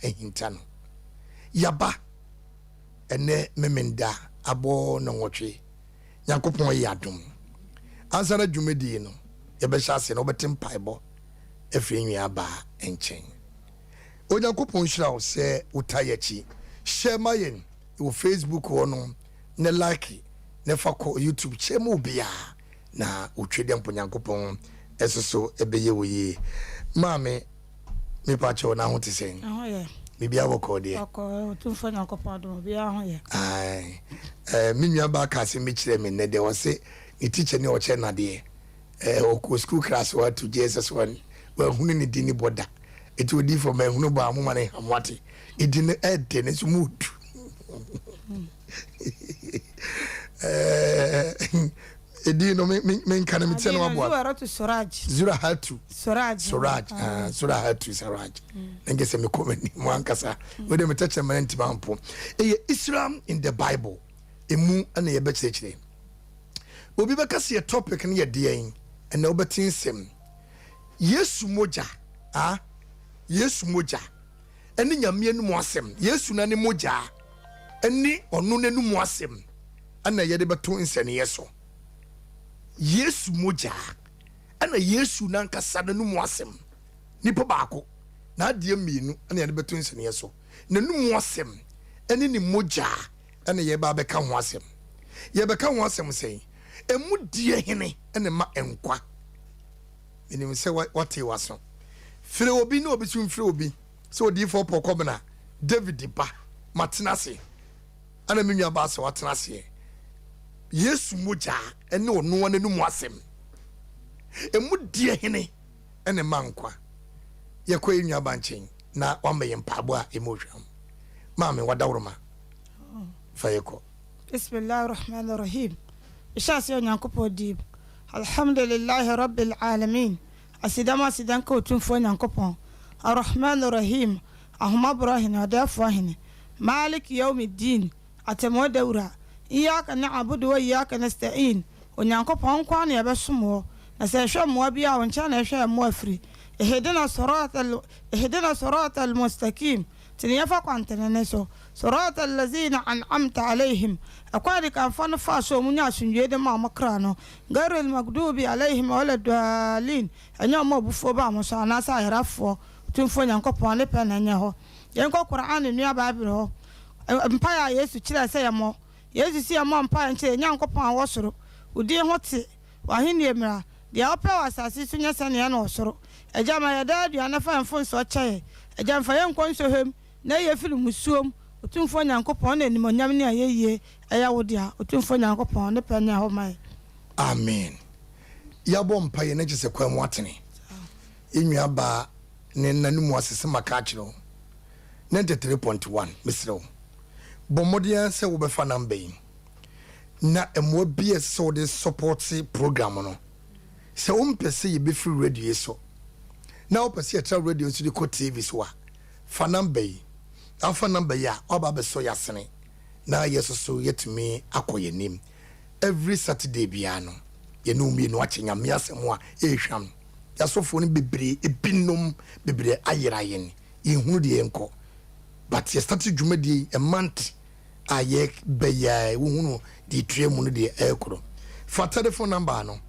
ahinta no. Yɛaba ɛnnɛ Memenda abɔ nnɔnwɔtwe. Nyankopɔn ayɛ adom. Ansa na dwumadie no yɛbɛhyɛ aseɛ no, wobɛte mpaebɔ afiri yɛn nuabaa nkyɛn. Onyankopɔn nhyira wo sɛ wotaa yɛn akyi. Hyɛ ma yɛn wɔ Facebook hɔ nom na like na fa kɔ YouTube kyɛ ma obiara na otwe dɛ mpo Nyankopɔn ɛso so ɛbɛyɛ wo yie. Maame, mepa kyɛw na ho te sɛn? Ɛho yɛ. Biribiara bɔkɔɔ deɛ? Bɔkɔɔ, Otumfoɔ Nyankopɔn adom, obiara ho yɛ. Ae, eh, me nua baa ka asɛm bi kyerɛɛ me nnɛ deɛ, ɔse ne teacher ni a ɔkyerɛ no adeɛ, eh, ɔkɔɔ school class hɔ ato JSS 1, wanhunu ne din bɔ da. Eti odiyifoɔ manhunu bɔ a moma no nha mo ate. Edin no ɛɛdɛ nanso mu odu. Edin no menka no metia no waboa. Zurahatu Suraj. Zurahatu. Suraj. Suraj. Ah, Zurahatu Suraj. Na nkɛ sɛ mekɔ m'anim ankasa. Wode metɛkyerɛ ma no ntimi ampo. Ɛyɛ Islam in the Bible. Emu na yɛbɛkyerɛkyerɛ. Obi bɛka sɛ yɛ topic no yɛ deɛn? Ɛnna wobɛte nsɛm. Yesu mogya, ah, Yesu mogya ɛne Nyame anum asɛm. Yesu na ne mogya ɛne ɔno n'anum asɛm ɛna yɛde bɛto nsɛnneɛ so. Yesu mogya ɛna Yesu n'ankasa n'anum asɛm. Nipa baako n'adeɛ mmienu ɛna yɛde bɛto nsɛnneɛ so. N'anum asɛm ɛne ne mogya ɛna yɛba abɛka ho asɛm. Yɛbɛka ho asɛm sɛn? Emu deɛ hene ɛna ɛma nkwa? Menim sɛ woate w'aso. Frɛ obi na obi nso mfrɛ obi sɛ odiyifoɔ Paul Kɔbena, David ba, matena ase. Ɛna me nua baa sɛ watena aseɛ. Yesu mogya ne ɔno ara n'anum asɛm. Emu deɛ hene ɛna ɛma nkwa. Yɛkɔ yɛn nua ba nkyɛn na wama yɛn mpaebɔ a emu hwam. Maame, wadaworoma. Fa yɛkɔ. Bismillahir Rahmanir Rahim. Mehyɛ aseɛ Onyankopɔn din mu. Alhamdulillahi Rabbil Alamin, Aseda mu aseda nka Otumfoɔ Nyankopɔn, Ar-Rahman Ar-Rahim, Ahummɔborɔ Hene, Ɔdɛɛfoɔ Hene, Malik Yawmi Ddin, Atemmuo Da Wura, Iyyaka na'abudu wa iyyaka nasta'in, Onyankopɔn, Wo nko ara na yɛbɛsom Woɔ, na sɛ yɛhwɛ mmoa bi a, Wo nkyɛn na yɛhwɛ yɛn mmoa firi, Ihdina sirata Ihdina sirata al-mustaqim, Tene yɛn fa kwantenene so, Sirata al-lazina an'amta alayhim, ɛkwan a adikanfoɔ no faa so a wɔnyaa asomdwoeɛ de maa wɔn kra no, Ghairil maghdubi alayhim wala ddaalin, ɛnyɛ wɔn a abufuo baa wɔn so anaasɛ ayerafoɔ, Otumfoɔ Nyankopɔn ne pɛ na ɛnyɛ hɔ. Yɛnkɔ Qur'aan nua Bible hɔ, mpaeɛ a Yesu kyerɛɛ sɛ yɛmmɔ. Yesu se yɛmmɔ mpaeɛ nkyerɛ yɛn Nyankopɔn a ɔwɔ soro, Wo din ho te, W'ahennie mmra, deɛ wopɛ wɔ asase so nyɛ sɛdeɛ ɛne wɔ soro. Agya, ma yɛn daa aduane na fa yɛn mfomsoɔ kyɛ yɛn. Agya, mfa yɛn nkɔ nsɔhwɛ mu, na yi yɛn firi mmusuo mu. Otumfoɔ Nyankopɔn, na animuonyam ne ayɛyie yɛ wo dea. Otumfoɔ Nyankopɔn, ne pɛ nyɛ hɔ ma yɛn. Amen yabɔ mpaeɛ na kyesɛ kwan mu atene yɛn nua baa ne nna no mu ase sɛ maka akyerɛ wo 93.1 mesrɛ wo bɔ mmɔden ara sɛ wobɛfa number yi na mmoa bi a ɛsɛ sɛ wode sɔpɔte program no sɛ wompɛ sɛ yɛbɛfiri radio yi so na wopɛ sɛ yɛtra radio nso de kɔ TV so a fa number yi na wofa number yi a woaba abɛsɔ yɛn asene na yɛ nso so yɛatumi akɔ yɛn anim every Saturday biara no yɛne wo mmienu akyɛ Nyame asɛm a ɛrehwam yɛasɔfoɔ no bebree ebinom bebree ayera yɛn yɛnhunu deɛ yɛnkɔ but yɛstate dwumadie yi a month a yɛbɛyɛ wohunu deɛ ɛtua mu no deɛ ɛrekɔ fa telephone number no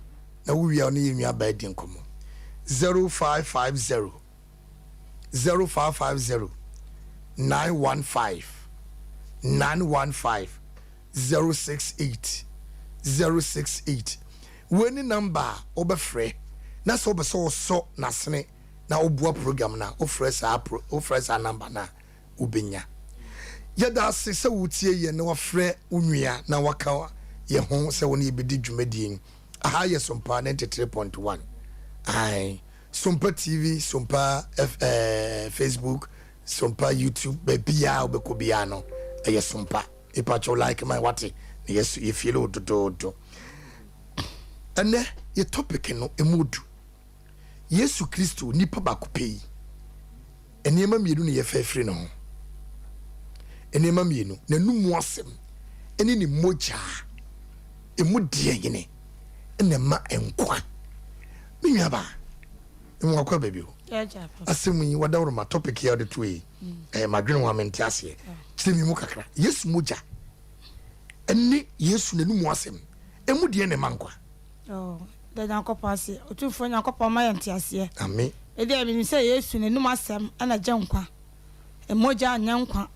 na wowie a wo ne yɛn nua baa di nkɔmmɔ 0550 0550 915 915 068 068 Wei ne number a wobɛfrɛ na sɛ wopɛ sɛ wosɔ n'asene na woboa program no a wofrɛ saa pro wofrɛ saa number no a wobɛnya. Yɛda ase sɛ wotie yɛn na wafrɛ wo nua na waka yɛn ho sɛ wo ne yɛbɛdi dwumadie yi. Aha yɛ Sompa 93.1. Ae. Sompa TV, Sompa F eh, Facebook, Sompa YouTube, baabiaa wobɛkɔ biaa no ɛyɛ Sompa. Mepakyɛw like man wate na yɛso yɛfiele wo dodoodo. Ɛnɛ yɛ topic no ɛmu odu. Yesu Kristo nipa baako pɛ yi, nneɛma mmienu na yɛfa afiri ne ho. Nneɛma mmienu, n'anum asɛm ɛne ne mogyaa. Ɛmu deɛ hene na ɛma nkwa. Me nuabaa, mewɔ akɔ baabi o. Asɛm yi wadaworoma topic yi a wode to yi ɛyɛ madwene ho a mente aseɛ. Kyerɛ me mu kakra. Yesu mogya ɛne Yesu n'anum asɛm emu deɛ na ɛma nkwa? Oh, da Nyankopɔn ase. Otumfoɔ Nyankopɔn ma yɛn nteaseɛ. Amen. Medeɛ menim sɛ Yesu n'anum asɛm ɛna gye nkwa. Mogya nyɛ nkwa.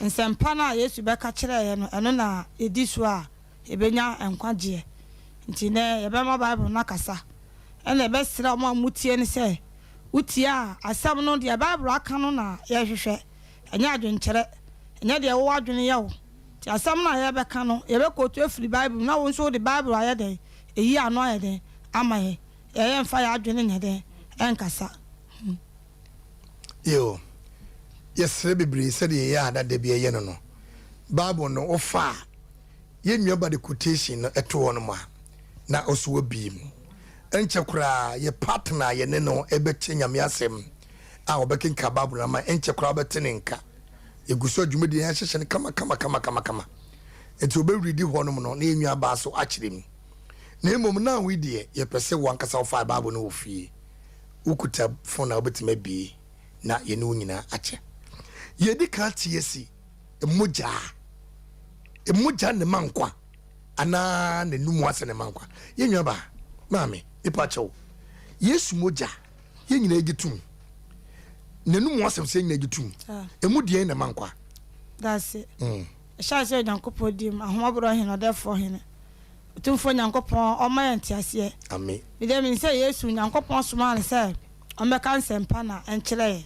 Nsɛmpa no a Yesu bɛka kyerɛɛ yɛn no, ɛno na yɛdi so a yɛbɛnya nkwagyeɛ. Nti nnɛ yɛbɛma Bible no akasa. Ɛna yɛbɛsrɛ wɔn a wɔtie no sɛ, wotie a, asɛm no, deɛ Bible aka no na yɛhwehwɛ, ɛnyɛ adwenkyerɛ, ɛnyɛ deɛ wo adwene yɛ wo. Nti asɛm no a yɛbɛka no, yɛbɛkootu afiri Bible mu na wo nso wode Bible ayɛ dɛn? Ayi ano ayɛ dɛn ama yɛn. Yɛn yɛmfa yɛn adwene nyɛ dɛn? Ɛnkasa. Hmm. Yiw, yɛsrɛ bebree sɛdeɛ yɛyɛ a na da bi yɛyɛ no no. Bible no, wofa a, yɛn nuaba de quotation no to hɔ nom a, na ɔso wabie mu. Ɛnkyɛ koraa, yɛ partner a yɛne no bɛkyɛ Nyame asɛm a ɔbɛkenkan Bible no ama, ɛnkyɛ koraa wobɛte ne nka. Yɛgu so a dwumadi no yɛahyehyɛ no kama kama kama kama kama. Nti ɔbɛredi hɔ nom no na yɛn nuabaa so akyerɛ mu. Na mmom now yi deɛ, yɛpɛ sɛ wo ankasa wofa Bible no wɔ fie. Wokuta fon a wobɛtumi abie na yɛne wo nyinaa akyɛ. Yɛdi kan te asi mogya. Mogya ne ma nkwa anaa n'anum ase ne ma nkwa. Yɛn nua baa, maame, nipa kyɛw. Yesu mogya, yɛn nyinaa gye tum. N'anum asɛm sɛ yɛn nyinaa gye tum. Emu deɛn na ɛma nkwa? Dase. Ɛhyɛ ase Onyankopɔn din mu, Ahummɔborɔ Hene, Ɔdɛɛfoɔ Hene. Otumfoɔ Nyankopɔn ɔmma yɛn nteaseɛ. Amen. Me deɛ menim sɛ Yesu, Nyankopɔn somaa no sɛ ɔmmɛka nsɛmpa na ɛnkyerɛ yɛn.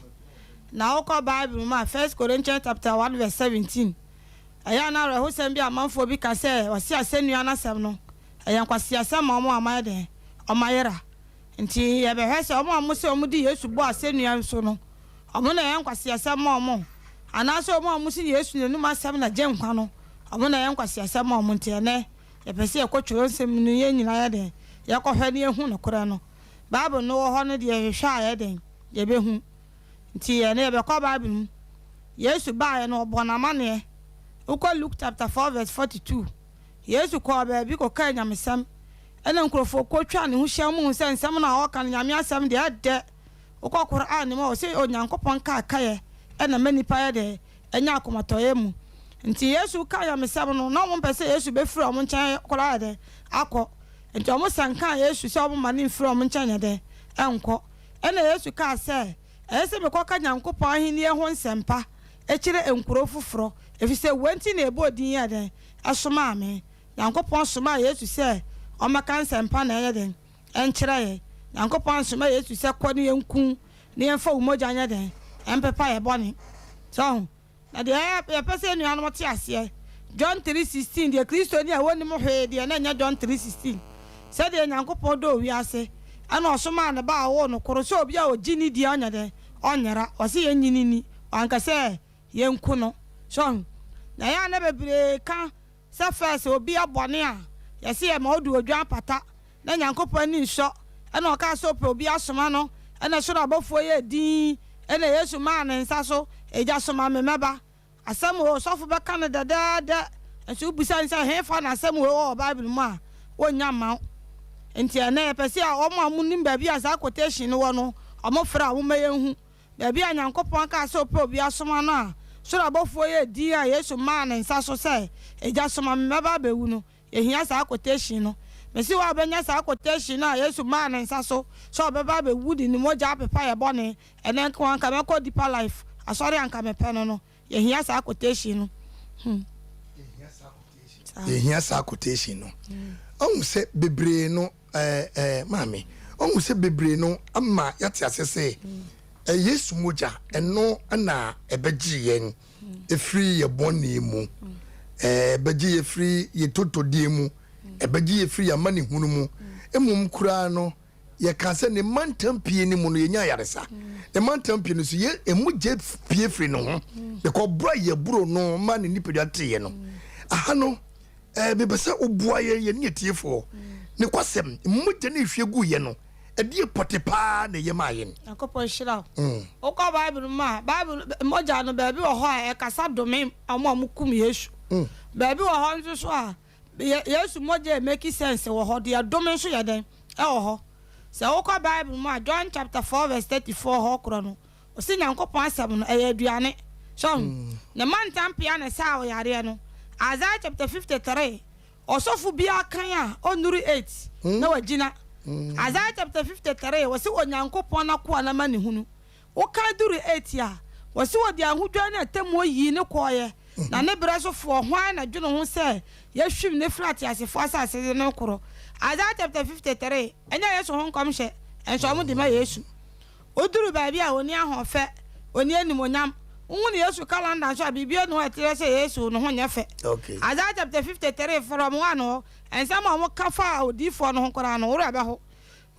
Na wokɔ Bible mu a, First Corinthians chapter 1 verse 17, ɛyɛ a na awerɛhosɛm bi a amanfoɔ bi ka sɛ ɔse asɛnnua no asɛm no, ɛyɛ nkwaseasɛm ma wɔn a wɔayɛ dɛn? Wɔayera. Nti yɛbɛhwɛ sɛ wɔn a wɔse wɔde Yesu bɔɔ asɛnnua so no, wɔn na ɛyɛ nkwaseasɛm ma wɔn, anaasɛ wɔn a wɔse Yesu n'anum asɛm na gye nkwa no, wɔn na ɛyɛ nkwaseasɛm ma wɔn. Nti ɛnnɛ, yɛpɛ sɛ yɛkɔ twerɛnsɛm mu no, yɛn nyinaa yɛ dɛn? Yɛkɔhwɛ na yɛhu nokorɛ no. Bible no wɔ hɔ no deɛ, yɛhwehwɛ a yɛyɛ dɛn? Yɛbɛhu. Nti ɛnnɛ yɛbɛkɔ Bible mu. Yesu baeɛ no, ɔbɔɔ n'amanneɛ. Wokɔ Luke chapter 4 verse 42, Yesu kɔɔ baabi kɔkaa nyamesɛm. Ɛna nkurɔfoɔ kɔtwaa ne ho hyia mu huu sɛ nsɛm no a ɔreka no, Nyame asɛm deɛ, ɛdɛ. Wokɔ Qur'aan mu a, ɔse Onyankopɔn kaakaeɛ na ɛma nnipa yɛ dɛn? Nya akomatɔyɛ mu. Nti Yesu kaa Nyamesɛm no, na wɔn mpɛ sɛ Yesu bɛfiri wɔn nkyɛn koraa ayɛ dɛn? Akɔ. Nti wɔn sɛnkaa Yesu sɛ wɔn mma no mfiri wɔn nkyɛn nyɛ dɛn? Nkɔ. Ɛna Yesu kaa sɛ, Ɛyɛ sɛ mekɔka Nyankopɔn ahennie ho nsɛmpa kyerɛ nkuro foforɔ, ɛfiri sɛ wei nti na ɛbɔɔ din yɛɛ dɛn? Ɛsomaa me. Nyankopɔn somaa Yesu sɛ ɔmmɛka nsɛmpa na ɛnyɛ dɛn? Ɛnkyerɛ yɛn. Nyankopɔn ansoma Yesu sɛ kɔ ne yɛnku wo na yɛmfa wo mogya nyɛ dɛn? Ɛmpepa yɛn bɔne. So ahu? Na deɛ yɛpɛ sɛ yɛn nuanom te aseɛ, John 3:16 deɛ Kristoni a wɔnnim hwee deɛ na ɛnyɛ John 3:16. Sɛdeɛ Nyankopɔn dɔɔ wiase, ɛna ɔsomaa ne ba a ɔwoo no koro sɛ obi a ɔgye no die ɔnyɛ dɛn? Ɔnyera. Ɔse yɛnnye no nni, wanka sɛ yɛnku no. So ahu? Na ɛyɛ a na bebree ka Sɛ first obi yɛ bɔne a, yɛse yɛma odi odwan pata na Nyankopɔn ani nsɔ, ɛna ɔkaa sɛ ɔpɛ obi asoma no, ɛna soro abɔfoɔ yɛɛ dinn, ɛna Yesu maa ne nsa so, Agya soma me mɛba. Asɛm wei ɔsɔfo bɛka no dɛdɛɛdɛ, nso wobisa no sɛ hefa na asɛm wei wɔ wɔ Bible mu a, wonnya mma wo. Nti ɛnɛ yɛpɛ sɛ wɔn a wɔnim baabi a saa quotation no wɔ no, wɔfrɛ a wɔmma yɛnhu. Baabi a Nyankopɔn kaa sɛ ɔpɛ obi asoma no a, soro abɔfoɔ yɛɛ dinn a Yesu maa ne nsa so sɛ, Agya, soma me mɛba abɛwu no. Yɛhia saa quotation no. Mese wo a wobɛnya saa quotation no a Yesu maa ne nsa so sɛ ɔbɛba abɛwu de ne mogya apepa yɛn bɔne, ɛnnɛ nko ara nka mɛkɔ Deeper Life asɔre a nka mepɛ no no. Yɛhia saa quotation no. Hmm. Yɛhia saa quotation no. Ɔhu sɛ bebree no Ɛɛ, ɛɛ, maame, ɔhu sɛ bebree no ama yɛate ase sɛ Yesu mogya, ɛno na ɛbɛgye yɛn ɛfiri yɛ bɔne mu, ɛbɛgye yɛ firi yɛ totɔdeɛ mu, ɛbɛgye yɛ firi yɛ amanehunu mu. Mmom koraa no, yɛka sɛ ne mantam pie no mu no yɛnya ayaresa. Ne mantam pie no so yɛ mogya pie firi ne ho, because boro a yɛboro no ma ne nipadua teeɛ no. Aha no, Eh, mepɛ sɛ woboa yɛn, yɛne atiefoɔ. Ne kwasɛm, mogya no ehwie gu yɛ no, ɛdeɛ pɔte paa na ɛyɛ maa yɛn. Nyankopɔn nhyira wo. Mm. Wokɔ Bible mu a, Bible mogya no baabi wɔ hɔ a ɛkasa dome wɔn a wɔkum Yesu. Mm. Baabi wɔ hɔ nso so a Yesu mogya make sense wɔ hɔ, deɛ dome nso yɛ dɛn ɛwɔ hɔ. Sɛ wokɔ Bible mu a, John chapter 4 verse 34 hɔ korɔ no, ɔse Nyankopɔn asɛm no, ɛyɛ aduane. So ahu? Ne mantampea na ɛsaa ɔyareɛ no. Isaiah chapter 53, ɔsɔfo biara kan a, ɔnnuru 8 na wagyina. Isaiah chapter 53, ɔse Onyankopɔn n'akoa n'amanehunu. Wokan duru 8 a, wɔse wɔde ahodwan ne atemmuo yii no kɔeɛ, na ne berɛ so foɔ, hwan na dwene ho sɛ yɛahwim no afiri ateasefoɔ asase no korɔ? Isaiah chapter 53, ɛnyɛ Yesu ho nkɔmhyɛ, nso wɔde ma Yesu. Woduru baabi a ɔnni ahoɔfɛ, ɔnni animuonyam. Wohunu Yesu calendar nso a, biribiara nni hɔ a ɛkyerɛ sɛ Yesu ne ho nyɛ fɛ. Isaiah chapter 53 from 1 hɔ, nsɛm a wɔka faa odiyifoɔ no ho koraa no, wo werɛ bɛho.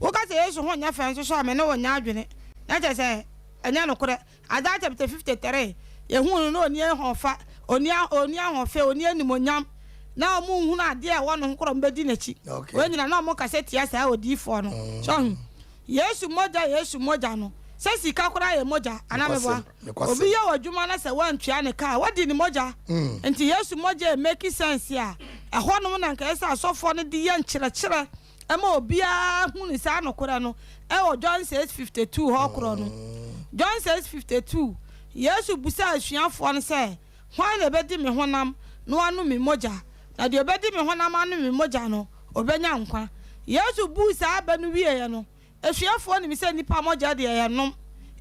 Woka sɛ Yesu ho nyɛ fɛ nso so a, me ne wo nyɛ adwene. Na kyerɛ sɛ, ɛnyɛ nokorɛ. Isaiah chapter 53, yɛhuu no na ɔnni ahoɔfa, ɔnni ɔnni ahoɔfɛ, ɔnni animuonyam. Na wɔnhunu adeɛ a ɛwɔ ne ho koraa a wɔbɛdi n'akyi. Wei nyinaa na wɔkasa tia saa odiyifoɔ no. So ahu? Yesu mogya, Yesu mogya no, sɛ sika koraa yɛ mogya, anaa meboa? Obi yɛ wo adwuma na sɛ woantua ne ka a, woadi ne mogya. Nti Yesu mogya ɛmeki sense a, ɛhɔnom na nka ɛsɛ sɛ asɔfoɔ no de yɛ nkyerɛkyerɛ ma obiara hunu saa nokorɛ no wɔ John 6:52 hɔ korɔ no. John 6:52, Yesu bisaa asuafoɔ no sɛ, Hwan na ɛbɛdi me honam na wanom me mogya? Na deɛ ɔbɛdi me honam anom me mogya no, ɔbɛnya nkwa. Yesu buu saa bɛ no wieeɛ no, asuafoɔ nim sɛ nnipa mogya deɛ yɛnnom,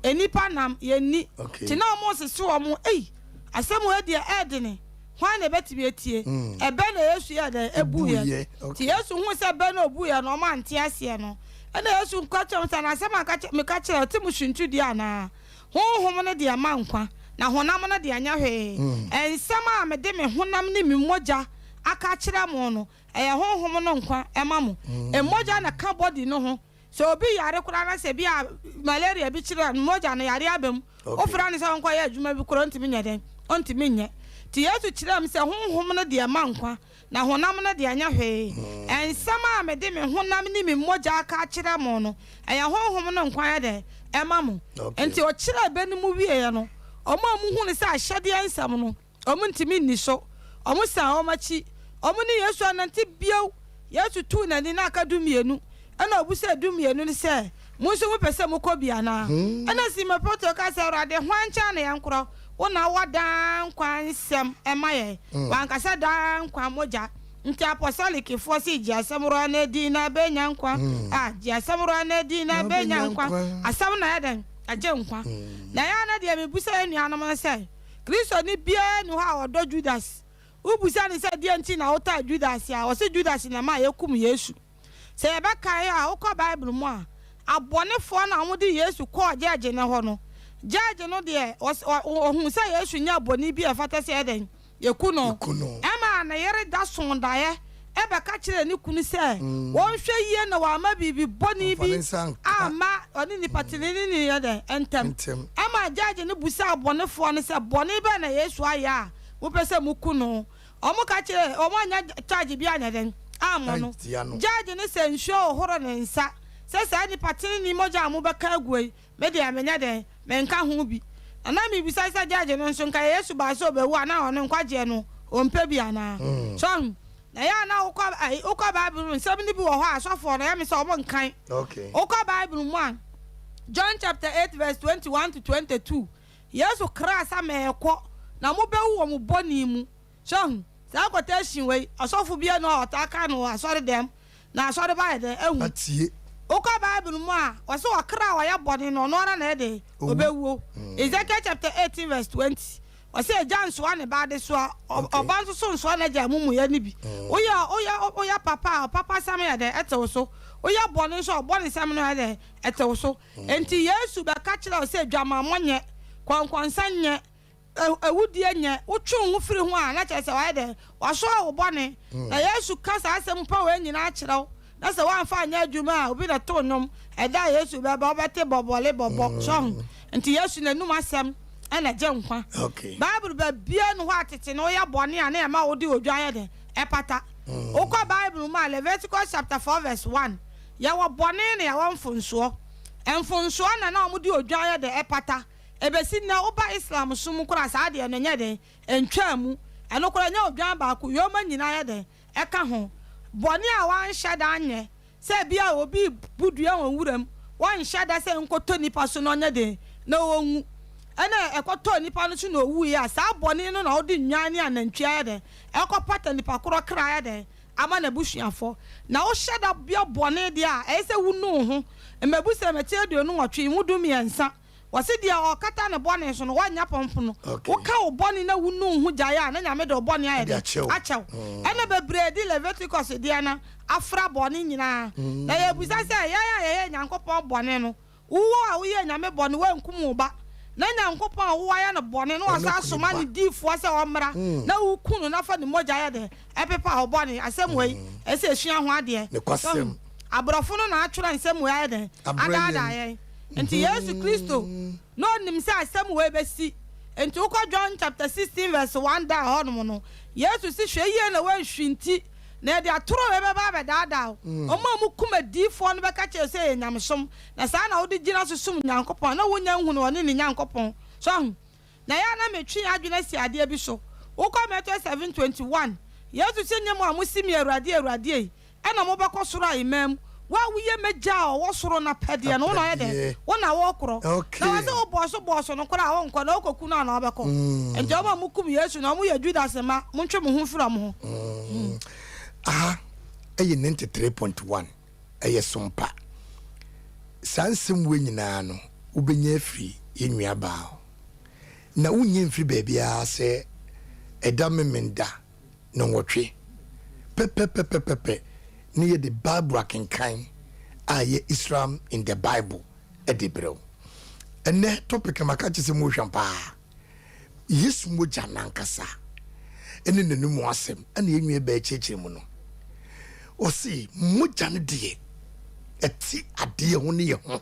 nnipa nam yɛnni, nti na wɔresese wɔn, Ei, asɛm wei deɛ ɛɛdene, hwan na ɛbɛtumi atie? Ɛbɛ na Yesu yɛɛ dɛn? Ɛbuiɛ. Nti Yesu huu sɛ bɛ na ɔbuiɛ no, wɔante aseɛ no, ɛnna Yesu ka kyerɛɛ wɔn sɛ, Na asɛm a meka kyerɛɛ wo, ɛte mo suntidua anaa? Honhom no deɛ ɛma nkwa, na honam no deɛ ɛnyɛ hwee. Nsɛm a mede me honam ne me mogya aka akyerɛ mo no, ɛyɛ honhom no nkwa ma mo. Mogya na ɛka body no ho. Sɛ obi yare koraa na sɛ bi a malaria bi kyere a, mogya no yare aba mu. Wofrɛ no sɛ ɔnkɔyɛ adwuma bi koraa ɔntumi nyɛ dɛn? Ɔntumi nyɛ. Nti Yesu kyerɛɛ mu sɛ honhom no deɛ ɛma nkwa, Na honam no deɛ, ɛnyɛ hwee. Nsɛm a mede me honam ne me mogya aka akyerɛ mo no, ɛyɛ Honhom no nkwa yɛ dɛn? Ɛma mo. Enti ɔkyerɛɛ bɛ no mu wieeɛ no, wɔn a wɔhunu sɛ ahyɛdeɛ nsɛm no, wɔntumi nni so. Wɔsan wɔn akyi. Wɔne Yesu annante bio. Yesu tuu n'ani na aka dummienu. Ɛnna ɔbisaa dummienu no sɛ, Mo nso mopɛ sɛ mokɔ bi anaa? Ɛnna Simon Petro kaa sɛ, Awurade, hwan nkyɛn na yɛnkorɔ? Wo na wowɔ daa nkwa nsɛm ma yɛn. Wanka sɛ daa nkwa mogya. Nti apɔsɔlikfoɔ se gye asɛm wura no adi na bɛnya nkwa. Ah, gye asɛm wura no adi na bɛnya nkwa. Asɛm na ɛyɛ dɛn? Ɛgye nkwa. Na ɛyɛ a na deɛ mebisa yɛn nuanom no sɛ, Kristoni biara nni hɔ a ɔdɔ Judas. Wobisa no sɛ, Deɛn nti na wotaa Judas a? Ɔse Judas na ɛmaa yɛkum Yesu. Sɛ yɛbɛkae a, wokɔ Bible mu a, abɔnefoɔ no a wɔde Yesu kɔɔ gyɛɛgye no hɔ no, gyɛɛgye no deɛ, ɔhuu sɛ Yesu nyɛɛ bɔne bi a ɛfata sɛ yɛyɛ dɛn? Yɛku no. Ɛmaa ne yere da soo daeɛ bɛka kyerɛɛ ne kunu sɛ ɔnhwɛ yie na wamma biribi bɔne bi amma ɔne nipa teneneeni yɛ dɛn? Ntam. Ɛmaa gyɛɛgye no bisaa abɔnefoɔ no sɛ, Bɔne bɛn na Yesu ayɛ a mopɛ sɛ moku no? Wɔn ka kyerɛɛ wɔn annya charge biara anyɛ dɛn ammɔ no. Judge no sɛ nsuo hohoro ne nsa sɛ saa nipa tenenee mogya a mobɛka aguo yi me deɛ menyɛ dɛn menka ho bi. Na na mebisa sɛ judge no nso nka Yesu baa sɛ ɔbɛwu a na ɔno nkwagyeɛ no ɔmpɛ bi anaa? So ahu? Na ɛyɛ a na wokɔ ayi wokɔ Bible mu nsɛm no bi wɔ hɔ a asɔfoɔ no ɛyɛ me sɛ wɔn nkan. Wokɔ Bible mu a John chapter 8 verse 21 to 22 Yesu kraa sɛ merekɔ, na mobɛwu wɔ mo bɔne mu. So ahu? Saa quotation wei, ɔsɔfo biara nni hɔ a ɔtaa ka no wɔ asɔredɛm, na asɔreba ayɛ dɛn? Ahu. Atie. Wokɔ Bible mu a, wɔse ɔkra a ɔyɛ bɔne no, ɔno ara na ɛyɛ dɛn? Ɔbɛwuo. Ezekiel chapter 18 verse 20, ɔse agya nsoa ne ba adesoa, ɔba nso so nsoa n'agya amumuyɛ no bi. Woyɛ, woyɛ, woyɛ papa a, ɔpapasɛm yɛ dɛn? Ɛte wo so. Woyɛ bɔne nso a, ɔbɔnesɛm no yɛ dɛn? Ɛte wo so. Enti Yesu bɛka kyerɛɛ wo sɛ adwamammɔ nyɛ, kɔnkɔnsa nyɛ, awudie nyɛ, wotwe wo ho firi ho a, na kyerɛ sɛ wayɛ dɛn? Wasoa wo bɔne. Na Yesu ka saa asɛm pa wei nyinaa kyerɛ wo, na sɛ woamfa anyɛ adwuma a, obi na ɛtoo nnwom, ɛda a Yesu bɛba, wobɛte bɔbɔle bɔbɔ. So ahu? Enti Yesu n'anum asɛm na ɛgye nkwa. Bible baabiara nni hɔ a tete no woyɛ bɔne a na ɛma wode odwan yɛ dɛn? Ɛpata. Wokɔ Bible mu a, Leviticus chapter 4 verse 1, Yɛwɔ bɔne na yɛwɔ mfonsoɔ. Mfonsoɔ na na wɔde odwan yɛ dɛn? Ɛpata. Ɛbɛsi nnɛ, woba Islam som mu koraa a, saa adeɛ no ɛnyɛ dɛn? Ɛntwaa mu. Ɛno koraa ɛnyɛ odwan baako, yoma nyinaa yɛ dɛn? Ɛka ho. Bɔne a wanhyɛ da anyɛ. Sɛ ebia obi rebu dua wɔ nwuram, wanhyɛ da sɛ nkɔtɔ nipa so na ɔnyɛ den na onwu, ɛna ɛkɔtɔɔ nipa no so na owui a, saa bɔne no na wode nnwan ne anantwi ayɛ dɛn? Ɛkɔpata nipa korɔ kra ayɛ dɛn? Ama n'abusuafo. Na wohyɛ da yɛ bɔne deɛ a, ɛyɛ sɛ wunu wo ho. Mmebusɛm ti 28 mu 13, wɔse deɛ ɔkata ne bɔne so no, wɔnnya pɔmpono. Woka wo bɔne na wunu wo ho gyae a, na Nyame de wo bɔne ayɛ dɛn? Akyɛ wo. Ɛna bebree de Leviticus deɛ no afra bɔne nyinaa. Na yɛbisa sɛ, yɛn a yɛyɛɛ Nyankopɔn bɔne no, Wo a woyɛɛ Nyame bɔne, woankum wo ba, na Nyankopɔn a woayɛ no bɔne na wasan asoma ne diyifoɔ sɛ ɔmmra na woku no na fa ne mogya yɛ dɛn? Ɛpepa wo bɔne. Asɛm wei, ɛsɛ sɛ yɛsua ho adeɛ. Nokwasɛm. Aborɔfo no na atwerɛ nsɛm wei ayɛ dɛn? Abrɛ Adaadaa yɛn. yɛn. Nti Yesu Kristo, na ɔnim sɛ asɛm wei bɛsi. Nti wokɔ John chapter 16 verse 1 down hɔnom no, Yesu se hwɛ yie na woanhwinti. Na yɛde atoro wei bɛba abɛdaadaa wo. Wɔn a wɔkum adiyifoɔ no bɛka kyerɛ wo sɛ ɛyɛ nyamesom, na saa na wode gyina so som Nyankopɔn a na wonnya nhunuu ɔne ne Nyankopɔn. So ahu? Na ɛyɛ a na metwe yɛn adwene asi adeɛ bi so. Wokɔ Mateo 7:21, Yesu se, Nyɛ mo a mose me Awurade, Awurade ei, ɛna mobɛkɔ soro ahemman mu. Wo a woyɛ m'Agya a ɔwɔ soro no apɛdeɛ no, wo na ɔyɛ dɛn? Wo na wokorɔ. Na wɔse wo bɔɔso bɔɔso no koraa a, wonkɔ, na wokɔku no a na wobɛkɔ. Enti wɔn a mokum Yesu no, wɔyɛ Judas mma, montwe mo ho mfiri wɔn ho. Aha yɛ 93.1, ɛyɛ sompa. Saa nsɛm wei nyinaa no, wobɛnya afiri yɛn nuabaa hɔ. Na wonnya mfiri baabiara sɛ ɛda Memenda nnɔnwɔtwe pɛpɛpɛpɛpɛ ne yɛde Bible akenkan a ɛyɛ Islam in the Bible de brɛ wo. Ɛnnɛ topic no maka kyerɛ sɛ mu hwam paa. Yesu mogya nankasa ne n'anum asɛm ɛna yɛn nua bɛɛ kyerɛkyerɛ mu no. Ɔse mogya no deɛ ɛte adeɛ ho ne yɛ ho.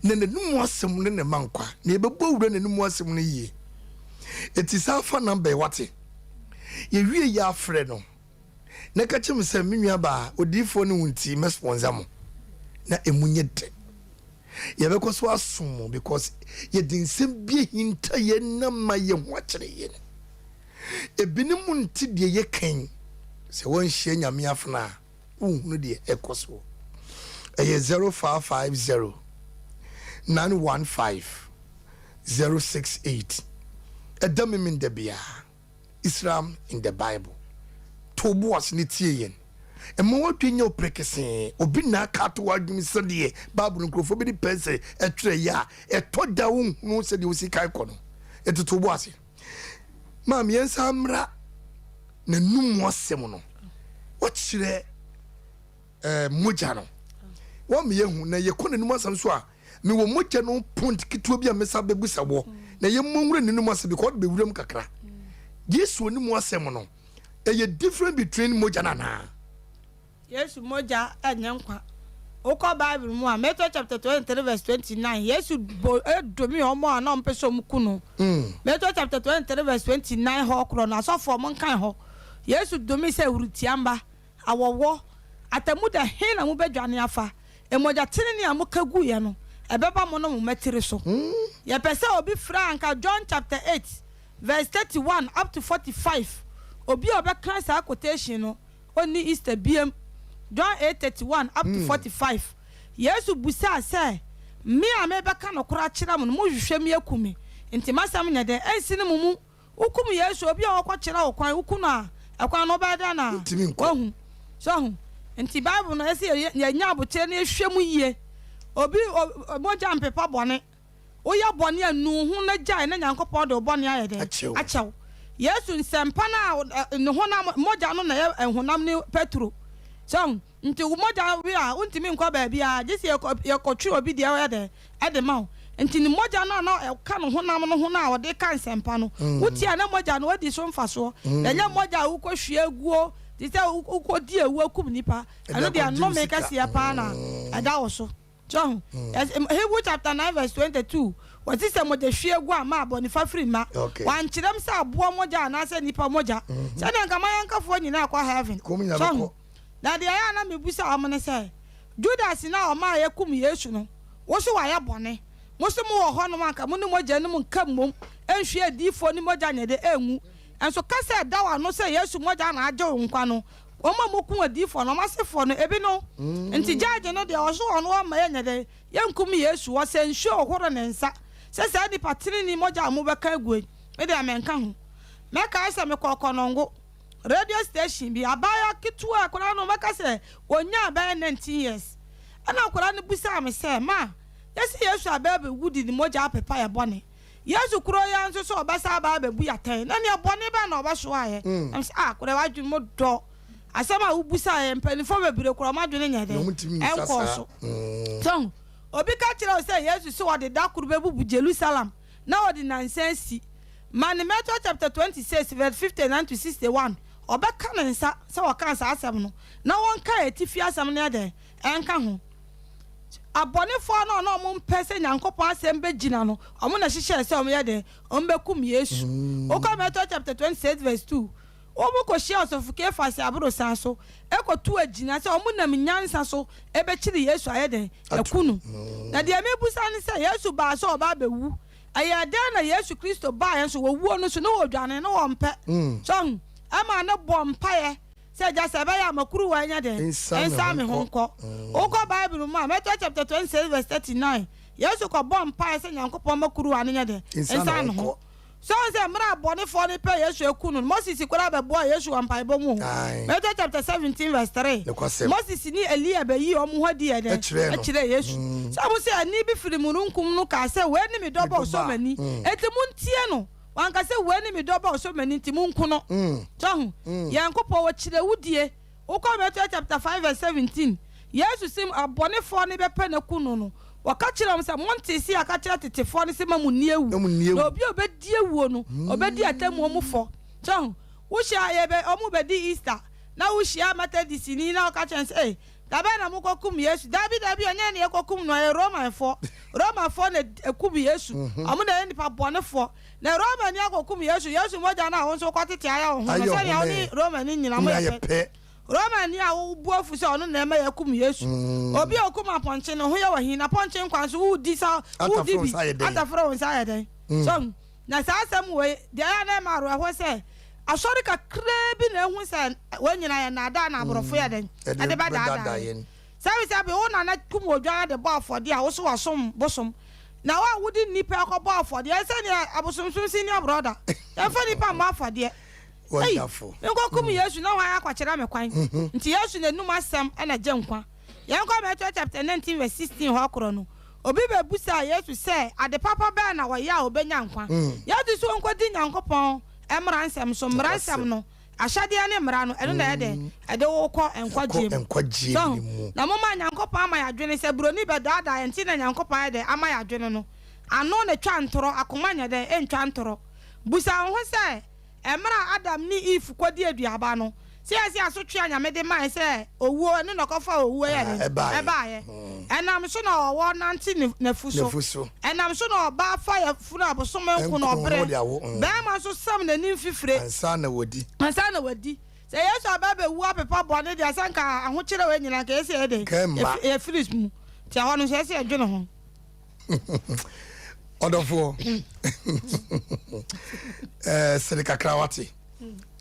Na n'anum asɛm no na ɛma nkwa. Na yɛbɛbɔ awura n'anum asɛm no yie. Eti saa fa namba yi wate. Yɛwie yɛ afrɛ no. Na ka kyerɛ me sɛ me nua baa odiifoɔ ne wo nti mɛ sponsor mo. Na emu nyɛ dɛ. Yɛbɛkɔ so asom mo because yɛde nsɛm bi ahinta yɛn na ma yɛn ho akyerɛ yɛn. Ebinom nte deɛ yɛka yi. Sɛ wɔnhyia Nyame afena a. wonhunu deɛ ɛkɔ soɔ. Ɛyɛ 0550 915 068. Ɛda Memenda biara, Islam in the Bible. To wo bo ase na tie yɛn. Mma w'adwene nyɛ wo perekesee. Obi na aka ato w'adwene sɛdeɛ Bible no nkurɔfoɔ bi de pɛnsere twerɛeɛ a, ɛtɔ da a wonhunu sɛdeɛ wosi kan kɔ no. Enti to wo bo ase. Maame, yɛnsan mmra n'anum asɛm no. Wɔkyerɛ eh, mogya no. Wɔn yɛhu na yɛkɔ n'anum asɛm so a, mewɔ mogya no point ketewa bi a mesa bɛbusa wɔ na yɛmmɔ nwura n'anum asɛm because ɔde bɛwura mu kakra. Yesu anim asɛm no, ɛyɛ different between mogya no anaa? Yesu mogya nyɛ nkwa. Wokɔ Bible mu a, Matthew chapter 23 verse 29, Yesu bɔ dome wɔn a na wɔpɛ sɛ wɔku no. Matthew chapter 23 verse 29 hɔ korɔ no, asɔfoɔ monkan hɔ. Yesu dome sɛ awurutia mma, awɔwɔ, atemmuda he na mobɛdwane afa? Mogya tenenee a moka guiɛ no, ɛbɛba mo ne mo mma tiri so. Yɛpɛ sɛ obi frɛ a anka John chapter 8 verse 31 up to 45, obi a ɔbɛkan saa quotation no, ɔnni Easter biam. John 8, 31 up to 45, Yesu bisaa sɛ, Me a merebɛka nokorɛ akyerɛ mo no, mohwehwɛ me aku me, enti m'asɛm nyɛ dɛn? Ɛnsene mo mu. Wokum Yesu, obi a ɔkɔkyerɛ wo kwan, woku no a, ɛkwan no wobɛyɛ dɛn na woahu? So ahu? Nti Bible no, ɛsɛ sɛ yɛnya aboterɛ na yɛhwɛ mu yie. Obi, mogya mpepa bɔne. Woyɛ bɔne a, nu wo ho na gyae na Nyankopɔn de wo bɔne ayɛ dɛn? Akyɛ wo. Yesu nsɛmpa no a ne honam, mogya no na ɛyɛ honam ne Petro. So ahu? Nti wo mogya we a, wontumi nkɔ baabiara, gye sɛ yɛkɔtwe obi deɛ ɔyɛ dɛn? Ɛde ma wo. Nti ne mogya no a na ɛka ne honam no ho no a ɔde ka nsɛmpa no, wotie a na mogya no wadi so mfasoɔ. Na ɛnyɛ mogya a wokɔhwie aguo te sɛ wokɔdi awu akum nipa. Ɛno deɛ nnome kɛseɛ paa na ɛda wo so. So ahu? Yes, Hebrew chapter 9 verse 22, wɔse sɛ mogya hwie gu a ma bɔne fafiri mma. Okay. Wankyerɛm sɛ aboa mogya anaasɛ nipa mogya. Sɛdeɛ nka mayankafoɔ nyinaa kɔ heaven. Kɔm nyinaa So ahu? bɛkɔ. Na deɛ ɛyɛ a na mebusa wɔn ne sɛ, Judas no a ɔmaa yɛkum Yesu no, wo so wayɛ bɔne? Mo so mowɔ hɔnom a anka mo ne mogya no mu nka mmom nhwie adiyifoɔ no mogya nyɛ dɛ ɛngu. Nso kasa a ɛda w'ano sɛ Yesu mogya na agye wo nkwa no, Wɔn a wɔkum adiyifoɔ no, wɔn asefoɔ no, ebi no. Nti judge no deɛ, ɔso ɔno ɔmma yɛnyɛ dɛn? Yɛnkum Yesu. Ɔsɛ nsuo ɔhoro ne nsa sɛ saa nipa tenenee mogya a mobɛka aguo yi, me deɛ menka ho. Mɛkae sɛ mekɔɔ Kɔnɔngo radio station bi, abaayewa ketewa, akwadaa no mɛka sɛ ɔnyaa bɛyɛ 19 years. Ɛna akwadaa no bisaa me sɛ, Ma, yɛse Yesu aba abɛwu de ne mogya apepa yɛn bɔne. Yesu koro yi ara nso sɛ ɔbɛsan aba abɛbu yɛn atɛn, na nea bɔne bɛn na ɔbɛsoa yɛn? Na mese, Ah, akwadaa yi w'adwene mu dɔ. Asɛm a wobisaeɛ, mpanimfoɔ bebree koraa wɔn adwene nyɛ dɛn? Ɛnkɔɔ so. So obi ka kyerɛ wo sɛ Yesu se ɔde da koro bɛbubu Jerusalem na ɔde nnansa asi? Ma no Matthew chapter 26 verse 59 to 61, ɔbɛka ne nsa sɛ ɔkaa saa asɛm no, na wɔnka atifi asɛm no yɛ dɛn? Ɛnka ho. Abɔnefoɔ no a na wɔmpɛ sɛ Nyankopɔn asɛm bɛgyina no, wɔn na ɛhyehyɛɛ sɛ wɔyɛ dɛn? Wɔbɛkum Yesu. Wokɔ Matthew chapter 26 verse 2, wɔkɔhyiaa Ɔsɔfo Kefas aborosan so kɔtuu agyina sɛ wɔnam nyansa so bɛkyere Yesu ayɛ dɛn? Aku no. Na deɛ mebisa ne sɛ, Yesu baa sɛ ɔba abɛwu. Ɛyɛɛ dɛn na Yesu Kristo baeɛ nso wɔwuo no so na wɔdwane na wɔmpɛ? So ahu? Ɛmaa no bɔɔ mpaeɛ sɛ, Agya, sɛ ɛbɛyɛ a ma kuruwa yi nyɛ dɛn? Nsan me ho nkɔ. Wokɔ Bible mu a, Matthew chapter 26 verse 39, Yesu kɔbɔɔ mpaeɛ sɛ Nyankopɔn ma kuruwa no nyɛ dɛn? Nsan ne ho. So woahu sɛ mmerɛ a abɔnefoɔ no repɛ Yesu aku no no, Moses koraa bɛboaa Yesu wɔ mpaebɔ mu o. Matthew chapter 17 verse 3, Moses ne Elia bɛyii wɔn ho adi yɛɛ dɛn? Kyerɛɛ Yesu. So woahu sɛ ɛnne bi firi mununkum no kaa sɛ, Wei ne me dɔba a ɔsɔ m'ani, enti montie no. Wanka sɛ, Wei ne me dɔba a ɔsɔ m'ani, nti monku no. So woahu? Nyankopɔn, ɔkyerɛ wo die. Wokɔ Matthew chapter 5 verse 17, Yesu se abɔnefoɔ no bɛpɛ no aku no no, wɔka kyerɛɛ wɔn sɛ, Montee se yɛaka kyerɛ tetefoɔ no se mma mo nni awu, na obi a ɔbɛdi awuo no, ɔbɛdi atemmuo mu fɔ. So ahu? Wohyia, yɛbɛ, wɔn bɛdi Easter, na wohyia Methodistni na woka kyerɛ no sɛ, Ei, da bɛn na mokɔkum Yesu? Dabi, dabi, ɛnyɛ yɛn na yɛkɔkum no, ɛyɛ Romanfoɔ. Romanfoɔ na ɛkum Yesu. Wɔn na ɛyɛ nnipa bɔnefoɔ. Na Romani akɔkum Yesu, Yesu mogya no a wo nso wokɔtete ayɛ wo ho no, sɛnea wo ne Romani nyina moyɛ pɛ. Romani a wo bo afu sɛ ɔno na ɛma yɛakum Yesu. Obi a okum apɔnkye no ho yɛ wo ahi, na pɔnkye nkwa nso wodi sa wodi bi ataforo wo nsa ayɛ dɛn? So na saa asɛm wei deɛ ɛyɛ a na ɛma awerɛhoɔ sɛ asɔre kakraa bi na ehu sɛ wɔn nyinaa yɛ nnaadaa na aborɔfo yɛ dɛn ɛde bɛdaadaa yɛn. Sɛbesɛbe, wo nana kum odwan de bɔ afɔdeɛ a, wo so wasom bosom. Na wo a wode nnipa rekɔbɔ afɔdeɛ, ɛnsɛ nea abosomsom si ne brɔda. Yɛmfa nnipa mmɔ afɔdeɛ. Ei, menkɔkum Yesu na hwan akɔkyerɛ me kwan? Nti Yesu n'anum asɛm na gye nkwa. Yɛnkɔ Matthew chapter 19 verse 16 hɔ korɔ no, obi bɛbusaa Yesu sɛ ade papa bɛn na ɔyɛ a ɔbɛnya nkwa. Yesu se ɔnkɔdi Nyankopɔn mmara nsɛm so, mmara nsɛm no. Ahyɛdeɛ ne mmara no, ɛno na ɛyɛ dɛn? Ɛde wo kɔ nkwagyeɛ mu. So ho? Na momma Nyankopɔn ama yɛadwene sɛ buroni bɛdaadaa yɛn nti na Nyankopɔn ayɛ dɛn ama yɛadwene no. Ano na ɛtwa ntorɔ, akoma nyɛ dɛn? Ɛntwa ntorɔ. Busa wo ho sɛ, Mmerɛ a Adam ne Eve kɔdi aduaba no, sɛ yɛse asotwe a Nyame de mae sɛ owuo, ɛno na ɛkɔfaa owuo yɛ dɛn? Ɛbaeɛ. Ɛnam so na ɔwɔ nante n'afu so. Ɛnam so na ɔbaa fa yafunu abosome nko na ɔbrɛ. Barima nso sam n'ani mfifire. Ansa na wadi. Ansa na wadi. Sɛ Yesu aba abɛwu apepa bɔne deɛ, sɛ nka ahokyerɛ wei nyinaa nka ɛsɛ yɛ dɛn? Yɛfiri mu. Nti ɛhɔ no nso ɛsɛ yɛdwene ho. Ɔdɔfoɔ, sere kakra wate.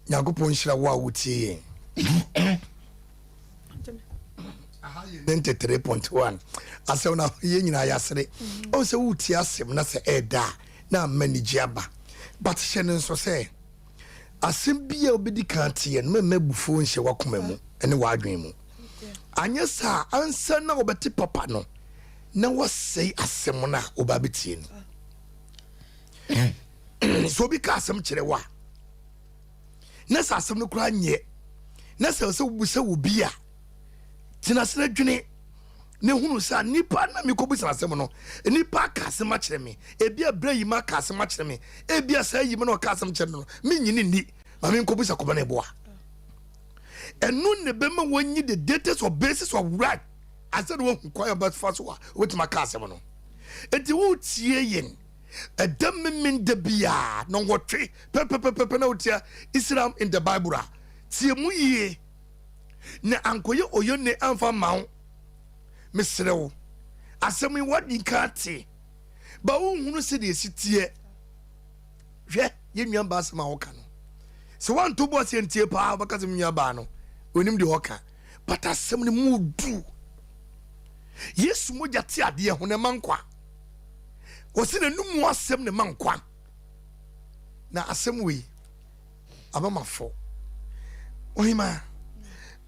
Nyankopɔn nhyira wo a wotie yɛn. Aha yɛ 93.1 asɛm na yɛn nyinaa yɛasere. Ɔn sɛ wotie asɛm na sɛ ɛɛda a na ama anigye aba. But hyɛ no nso sɛ asɛm bi a wobɛdi kan ateɛ no mɛmma abufuo nhyɛ w'akoma mu ne w'adwene mu. Anyɛ saa ansa na wobɛte papa no na wasɛe asɛm no a woba abɛtie no. Sɛ obi ka asɛm kyerɛ wo a na sɛ asɛm no koraa nyɛ na sɛ sɛ wobisa wɔ bi a tena ase na dwene na hunu sɛ nipa na mekɔbisa asɛm no nipa aka asɛm akyerɛ me ebi a berɛ yi ma aka asɛm akyerɛ me ebi a saa yi ma na ɔka asɛm kyerɛ no menyini nni ma menkɔbisa kɔma no ɛboa ɛno ne bɛma wɔnyi the data of basis of right asɛ na wahu kwan a bɛfa so a wobɛtumi aka asɛm no enti wotie yɛn Ɛda Memenda biara nnɔnwɔtwe pɛpɛpɛpɛ na wotia Islam in the Bible a, tie mu yie na ankɔyɛ oyonne amfa mma wo. Mesrɛ wo, asɛm yi woadi nka ate, ba wonhunu sɛdeɛ ɛsi teɛ. Hwɛ, yɛn nua baa asɛm a woka no, sɛ woanto bo ase antie paa wobɛka sɛ me nua baa no, Onim deɛ ɔka. But asɛm no mu du. Yesu mogya te adeɛ ho na ɛma nkwa. Wɔsi n'anum asɛm na ɛma nkwa. Na asɛm wei aba ma fɔ. Ɔhema,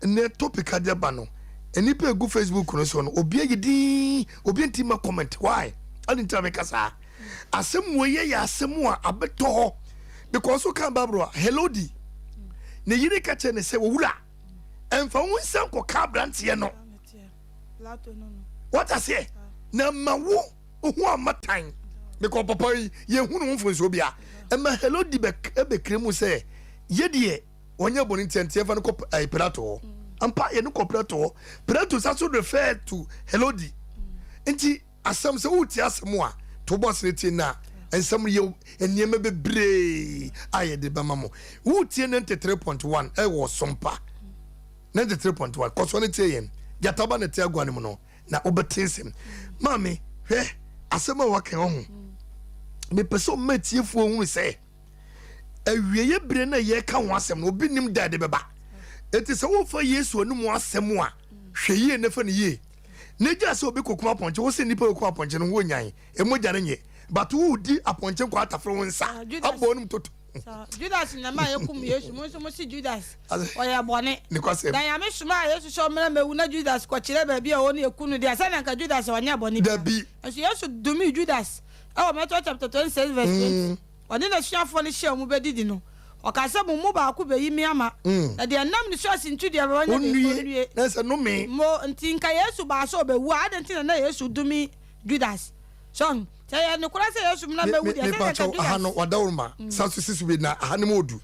nnɛ topic ade aba no, nnipa egu Facebook no so no, obi ayi din, obi nti ma comment. Why? Adi nti na meka saa. Asɛm wei yɛ asɛm a abɛtɔ hɔ because woka Bible a Helodi ne yere ka kyerɛ ne sɛ owura ɛmfa wo nsa nkɔka aberanteɛ no. Wata seɛ na ma wo ho amma tan because papa yi yɛhu ne ho mfonsuo bia ɛma Helodi bɛkiri mu sɛ yɛdeɛ wɔnyɛ bɔne nti ɛnti yɛmfa no kɔ eh, Pilato hɔ ampa yɛne kɔ Pilato hɔ Pilato sa so refer to Helodi nti Asɛm, Sɛ woretie asɛm a, to wo bo ase na tie na nsɛm no yɛ nneɛma bebree a yɛde bɛma mo. Woretie 93.1 ɛwɔ Sompa. 93.1 kɔ so na tie yɛn. Gyata ba na ɛte agua no mu no na wobɛte nsɛm. Maame, hwɛ asɛm a waka yi ɔho. Mepɛ sɛ ɔma atiefoɔ hunu sɛ awieeɛ berɛ no a yɛreka ho asɛm no obi nim da ɛde bɛba. Enti sɛ wofa Yesu anom asɛm a, hwɛ yie na fa no yie. Na gyaa sɛ obi kokum apɔnkye wo se nnipa okum apɔnkye no ho onyan mogya no nye but wo di apɔnkye nkɔ atafere wo nsa ah, Judas, abɔ onum toto. Judas na ma yɛkum Yesu mo nso mo se Judas ɔyɛ bɔne Nokwasɛm. na Nyame somaa Yesu sɛ ɔmmra mmɛwu na Judas kɔkyerɛ baabi a ɔwɔ ne yɛku no deɛ sɛnea nka Judas ɔnyɛ bɔne biara Dabi. nso Yesu domii Judas ɛwɔ Matthew chapter 26 verse 20 Ɔne n'asuafoɔ no hyiaa mu bɛdidi no, ɔkaa sɛ, Mo mu baako bɛyi me ama, na deɛ ɛnam ne so asi nto deɛ bɛwɔ nyɛ deɛ, ɔnnue. Na sɛ nnome. Mo nti, nka Yesu baa sɛ ɔbɛwu a, adɛn nti na na Yesu dome Judas? So ahu? Sɛ ɛyɛ nokorɛ sɛ Yesu mmra mmɛwu deɛ, sɛdeɛ nka Mepakyɛw, aha Judas. no, wadaworoma, san so si so bio, na aha no mu odu.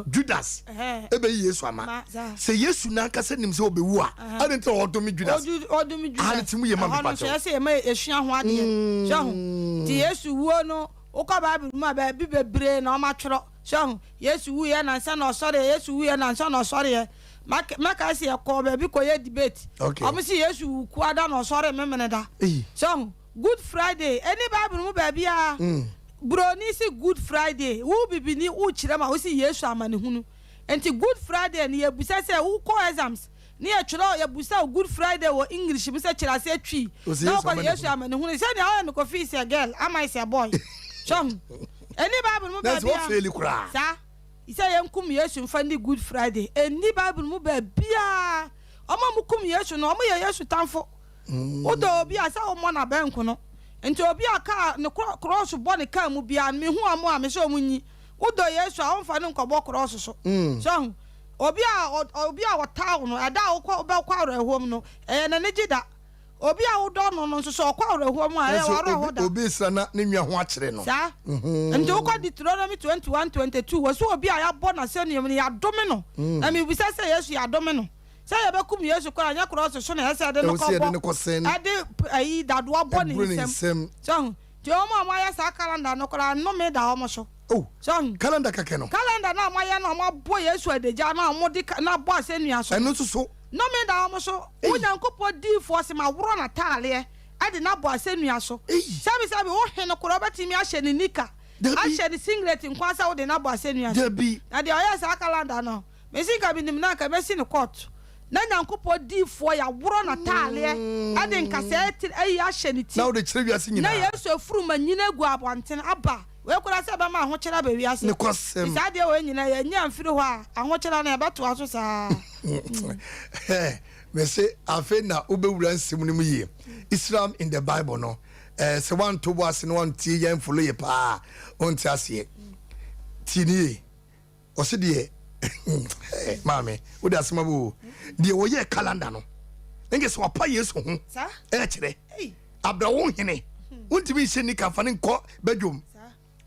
Judas bɛyi Yesu ama. Sɛ Yesu n'ankasa nim sɛ ɔbɛwu a, adɛn nti na ɔdome Judas? Ɔdome Aha no Judas. ti mu yɛ ma Ɛhɔ no nso, mepakyɛw. ɛyɛ sɛ yɛma yɛsua ho adeɛ. So ahu? Nti Yesu wuo no, Wokɔ Bible mu a, baabi bebree na wɔatwerɛ. So ahu? Yesu wuiɛ na ansa na ɔsɔreɛ, Yesu wuiɛ na ansa na ɔsɔreɛ. Mak, mɛkae sɛ yɛkɔɔ baabi kɔyɛɛ debate. Okay. Wɔn se Yesu wu Kuada na ɔsɔree Memeneda. Ei. So ahu? Good Friday, ɛnni Bible mu baabiara. Buroni se Good Friday, wo bibini wokyerɛ ma wose Yesu amanehunu. Nti Good Friday no yɛbisa sɛ wokɔ exams, Ne yɛ twerɛ yɛ busa wo good Friday wɔ English mu sɛ kyerɛ aseɛ twi na wokɔ Yesu amanehunu sɛ nea ɔyɛ no Kofi is a girl Ama is a boy so ho ɛni Bible mu baabi a saa sɛ yɛn kum Yesu nfa ni good Friday ɛni Bible mu baabi a ɔmo a mo kum Yesu no ɔmo yɛ Yesu tamfo wodɔ obi a sɛ ɔmɔ na bɛnko no nti obi a kaa ne krɔs bɔ ne kaa mu biara no mehu ɔmo a mesɛ ɔmo nyi wodɔ Yesu a ɔmfa no nkɔbɔ krɔs so so ho Obi a obi a ɔtaa wo no, ɛda a wokɔ wobɛkɔ awerɛhoɔ mu no, ɛyɛ n'anigye da. Obi a wodɔ no no nso, sɛ ɔkɔ awerɛhoɔ mu a, ɛyɛ Nanso w'awerɛhoɔ obi da. obi resra na ne nua ho akyere no. Saa. Nti wokɔ Deuteronomy 21, 22, wɔse obi a yɛabɔ no asɛnnua mu no, yɛadome no. Na mebisa sɛ Yesu yɛadome no? Sɛ yɛbɛkum Yesu koraa a, ɛnyɛ krɔɔse so na ɛsɛ sɛ yɛde no Ɛwɔ sɛ yɛde no kɔbɔ, kɔsɛn, ɛde ayi dadoa bɔ ne ɛboro ne nsam. nsam. So ahu? Nti wɔn a wɔayɛ saa calendar no koraa, nnome da wɔn so. Oh, So ahu? calendar kɛkɛ no. Calendar no a wɔayɛ no a wɔabɔ Yesu adagya no a wɔde ka no abɔ asɛnnua so no. Ɛno nso so. Nnome da wɔn so. Wo Ei. Nyankopɔn diyifoɔ se maworɔ n'ataaleɛ de no abɔ asɛnnua so. Ei. Sɛbisɛbi, wo hene koraa wobɛtumi ahyɛ ne nika, Dabi. ahyɛ ne singlet nko ara sɛ wode no abɔ asɛnnua so. Dabi. Na deɛ ɔyɛɛ saa calendar no, Mesi nka menim no a nka mɛsi no court na Nyankopɔn diifoɔ yaworɔ nataaleɛ de nkasɛɛ tiri ayi ahyɛ ne ti Na wode kyerɛ wiase na nyinaa. Yesu afuruma nyini agu abɔnten aba wei koraa sɛ ɛbɛma ahokyerɛ aba wiase Nokwasɛm. nti saa adeɛ wei nyinaa yɛnyi amfiri hɔ a ahokyerɛ no ɛbɛtoa so saa. Mese afei na wobɛwura nsɛm no mu yie. Islam in the Bible no, eh, sɛ woanto bo ase na woantie yɛn follow yɛ paa a, wonte aseɛ. Tie no yie. Ɔse deɛ maame wode asɛm aba o deɛ wɔyɛɛ calendar no ne nkyɛ sɛ wapa Yesu ho ɛkyerɛ abrɛ wo hene wontumi nhyɛ nika fa ne nkɔ badwom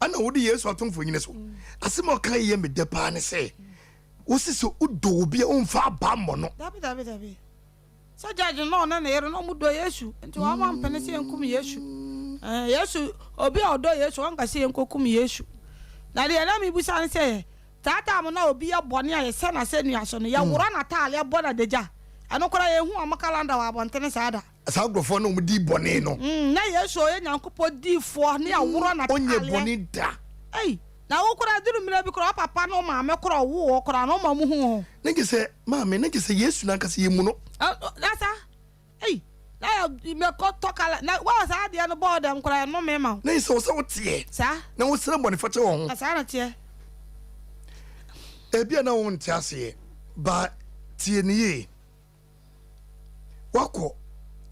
ana wode Yesu ato mfonyini so asɛm a ɔka yɛ medɛ paa ne sɛ wosi sɛ wodɔ obi a womfa aba mmɔ no. Dabi dabi dabi. Sɛ judge no na ɔne ne yere no ɔmo dɔ Yesu nti wɔn ampene sɛ yɛnkum Yesu. Ɛɛ Yesu obi a ɔdɔ Yesu ɔnka sɛ yɛnkɔkum Yesu. Na deɛ na mebisa ne sɛ saa time no a obi yɛ bɔne a yɛsɛ no asɛnnua so no yɛworɔ n'ataade bɔ no adagya ɛno koraa yɛnhu wɔn calendar wɔ abɔntene saa da. Saa nkurɔfoɔ no a wɔdi bɔne no. Mm, na Yesu ɔyɛ Nyankopɔn diifoɔ ne yɛworɔ Ɔnyɛ n'ataaleɛ. bɔne da. Ei. Na wo koraa duru mmerɛ bi koraa wo papa ne wo maame koraa ɔwoo wo koraa no woma ɔmo hu wo. Ne gye sɛ maame ne gye sɛ Yesu nankasa yɛ mu no. Na sa ei na yɛ mɛkɔ tɔ kala na wa saa adeɛ no bɔɔ dɛm koraa ɛnome ma wo. Ne sɛ ɔsɛ wo teɛ. Saa. Na wo srɛ bɔne fakyɛ wɔ ho. Na saa na teɛ. Ebia na wo nte aseɛ ba tie ne yie. Wakɔ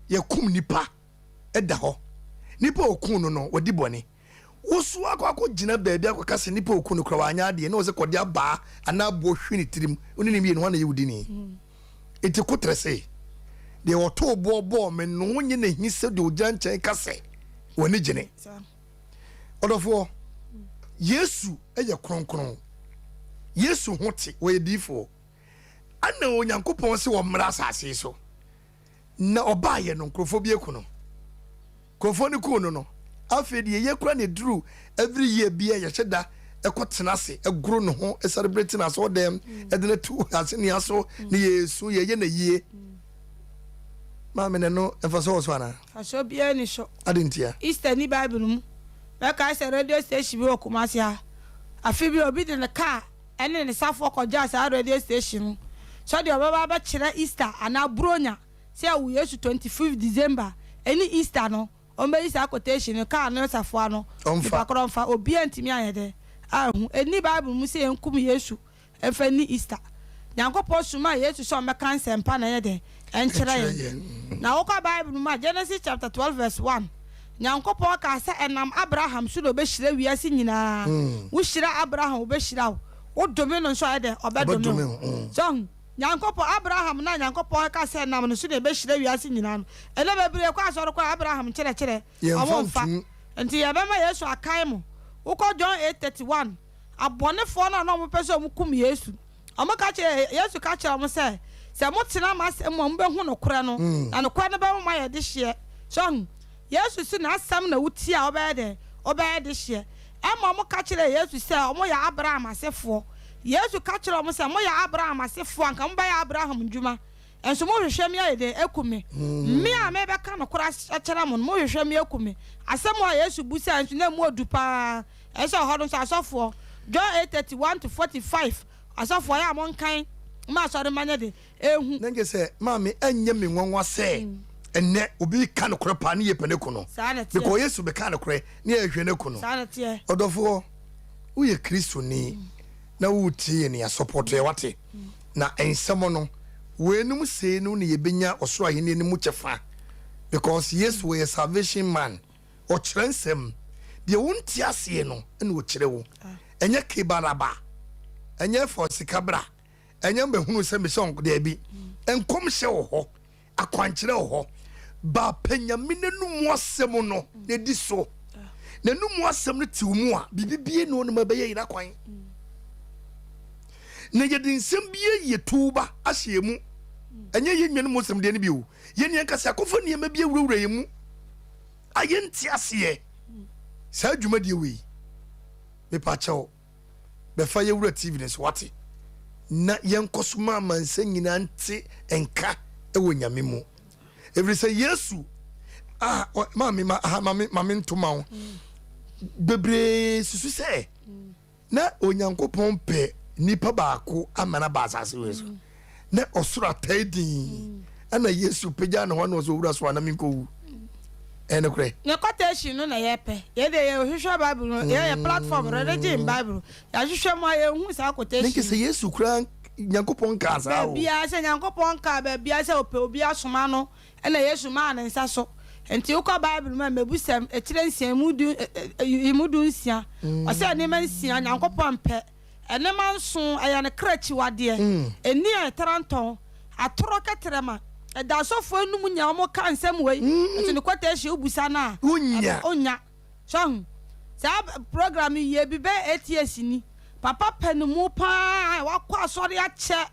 yɛkum nipa da hɔ. Nipa a ɔkuu no no, wadi bɔne. Wo so akɔ akɔgyina baabi akɔka sɛ nipa a ɔkuu no koraa wanyɛ adeɛ na wɔ sɛ kɔde abaa anaa aboɔ hwi ne tirim. Wo ne ne mmienu, hwan na ɛyɛ wo dini? Enti koterɛ se, deɛ ɔtoo boɔ bɔɔ me no nyɛ n'ahi sɛ deɛ ɔgyina nkyɛn ka sɛ w'ani gyene. Ɔdɔfoɔ, Yesu yɛ kronkron. Yesu ho te, ɔyɛ diyifoɔ. Ɛna Onyankopɔn se ɔmmra asase yi so. Na ɔbaeɛ no, nkurɔfoɔ bi aku no. Nkurɔfoɔ no kuu no no, afei deɛ yɛ kura na ɛduru every year bi a yɛhyɛ da ɛkɔ tena ase ɛgoro ne ho celebrate no asɔɔ dɛm ɛde no to asennua so ne yɛsu yɛyɛ na yie. Maame na ɛno mfasoɔ wɔ so anaa? Mfasoɔ biara nni so. Adɛn ntia? Easter nni Bible mu. Mɛkae sɛ radio station bi wɔ Kumasi ha. Afe bi obi de ne kaa ne ne safoɔ kɔgyaa saa radio station no sɛdeɛ ɔbɛba abɛkyerɛ Easter anaa Buronya sɛ ɛwo Yesu 25 December ɛne Easter no ɔmbɛyi saa quotation no kaa no safoa no nipa korɔ mfa obiara ntumi anyɛ dɛ anhu ɛnni Bible mu sɛ yɛnkum Yesu mfa nni Easter Nyankopɔn somaa Yesu sɛ ɔmmɛka nsɛmpa na ɛnyɛ dɛn ɛnkyerɛ yɛn na wokɔ Bible mu a Genesis chapter 12 verse 1 Nyankopɔn kaa sɛ ɛnam Abraham so na obehyira wiase nyinaa. Wohyira Abraham, obehyira wo. Wodome no nso a, ɛyɛ dɛn? Ɔbɛdome wo. So ahu? Nyankopɔn, Abraham no a Nyankopɔn ka sɛ ɛnam ne so na ebehyira wiase nyinaa no, ɛnnɛ bebree kɔ asɔre koraa a, Abraham nkyerɛkyerɛ, wɔmfa. Enti yɛbɛma Yesu akae mo. Wokɔ John 8:31, abɔnefoɔ no a na wɔpɛ sɛ wɔkum Yesu, Wɔka kyerɛɛ, Yesu ka kyerɛɛ wɔn sɛ, Sɛ motena m'asɛm mu a, mobɛhu nokorɛ no, na nokorɛ no bɛma moayɛ dehyeɛ. So ahu? Yesu se n'asɛm na wotie a, wobɛyɛ dɛn? Wobɛyɛ dehyeɛ. Ɛma wɔka kyerɛɛ Yesu sɛ wɔyɛ Abraham asefoɔ. Yesu ka kyerɛɛ wɔn sɛ, Moyɛ Abraham asefoɔ a, anka mobɛyɛ Abraham nnwuma. Nso mohwehwɛ me ayɛ dɛn? Aku me. Me a merebɛka nokorɛ akyerɛ mo no, mohwehwɛ me aku me. Asɛm a Yesu bisae nso, na emu ɔdu pa ara. Ɛsɛ sɛ ɔhɔ no nso asɔfoɔ, John 8 31 to 45, asɔfoɔ yɛ a monkan ma asɔremma nyɛ den ɛnhu. Na nkyɛ sɛ maame ɛnyɛ me nwanwa sɛ ɛnɛ obi reka nokorɛ paa ne yɛpɛ no aku no. Saa na ɛteɛ. Because Yesu bɛkaa nokorɛ ne yɛhwehwɛ no aku no. Saa na ɛteɛ. Ɔdɔfoɔ, woyɛ Kristoni na woretie yɛn a, support yɛn wate. Na nsɛm no, weinom sei no na yɛbɛnya ɔsoro ahennie no mu kyɛfa because Yesu ɔyɛ salvation man. Ɔkyerɛ nsɛm. Deɛ wonte aseɛ no na ɔkyerɛ wo. Ɛnyɛ kebaraba, ɛnyɛ fa sika bra, ɛnyɛ mbɛhunu sɛ mehyɛ wo daabi. Nkɔmhyɛ wɔ hɔ, akwankyerɛ wɔ hɔ. Ba pɛ Nyame n'anum asɛm no na di so. N'anum asɛm no te wo mu a, biribi bie ne hɔ nom a ɛbɛyɛ yera kwan. Na yɛde nsɛm bi ayɛ tuuba ahyɛ yɛn mu. Ɛnyɛ yɛn nuanom nsɛm deɛ no bi o. Yɛn ankasa yɛakɔfa nneɛma bi awurawura yɛn mu. a yɛnte aseɛ saa dwumadie wei mepakyɛw bɛfa yɛwura tv no so wate na yɛnkɔ so ma amansa nyinaa nte nka wɔ nyame mu ɛfiri sɛ yesu ah, maame ma, ah, maame, maame ntoma wo bebree susu sɛ Na Onyankopɔn pɛ nipa baako ama no aba asase wei so. Na ɔsoro atae din. Ɛna Yesu pagya ne ho na ɔsɛ owura so a na menkɔwu. Ɛyɛ nokorɛ. Ne quotation no na yɛpɛ. Yɛn deɛ yɛhwehwɛ Bible no, yɛyɛ platform religion Bible. Yɛahwehwɛ mu a yɛnhu saa quotation. Ne sɛ Yesu koraa Nyankopɔn nkaa saa o. Baabiara sɛ Nyankopɔn nkaa baabiara sɛ ɔpɛ obi asoma no Ɛnna Yesu maa ne nsa so. Enti wokɔ Bible mu a, Mmebusɛm, etire nsia, emu du, emu dunsia, ɔsɛ nneɛma nsia Nyankopɔn mpɛ. Nneɛma nson, ɛyɛ ne kra akyiwadeɛ. Ani a ɛtra ntɔn, atorɔ kɛtrɛma, ɛda asɔfoɔ anum nya wɔn ka nsɛm wei. Nso ne quotation wobusa no a, Wonnya. wonnya. So ahu? Saa program yi yɛ bi bɛyɛ 8 years ni. Papa pɛ ne mu paa, wakɔ asɔre akyɛ.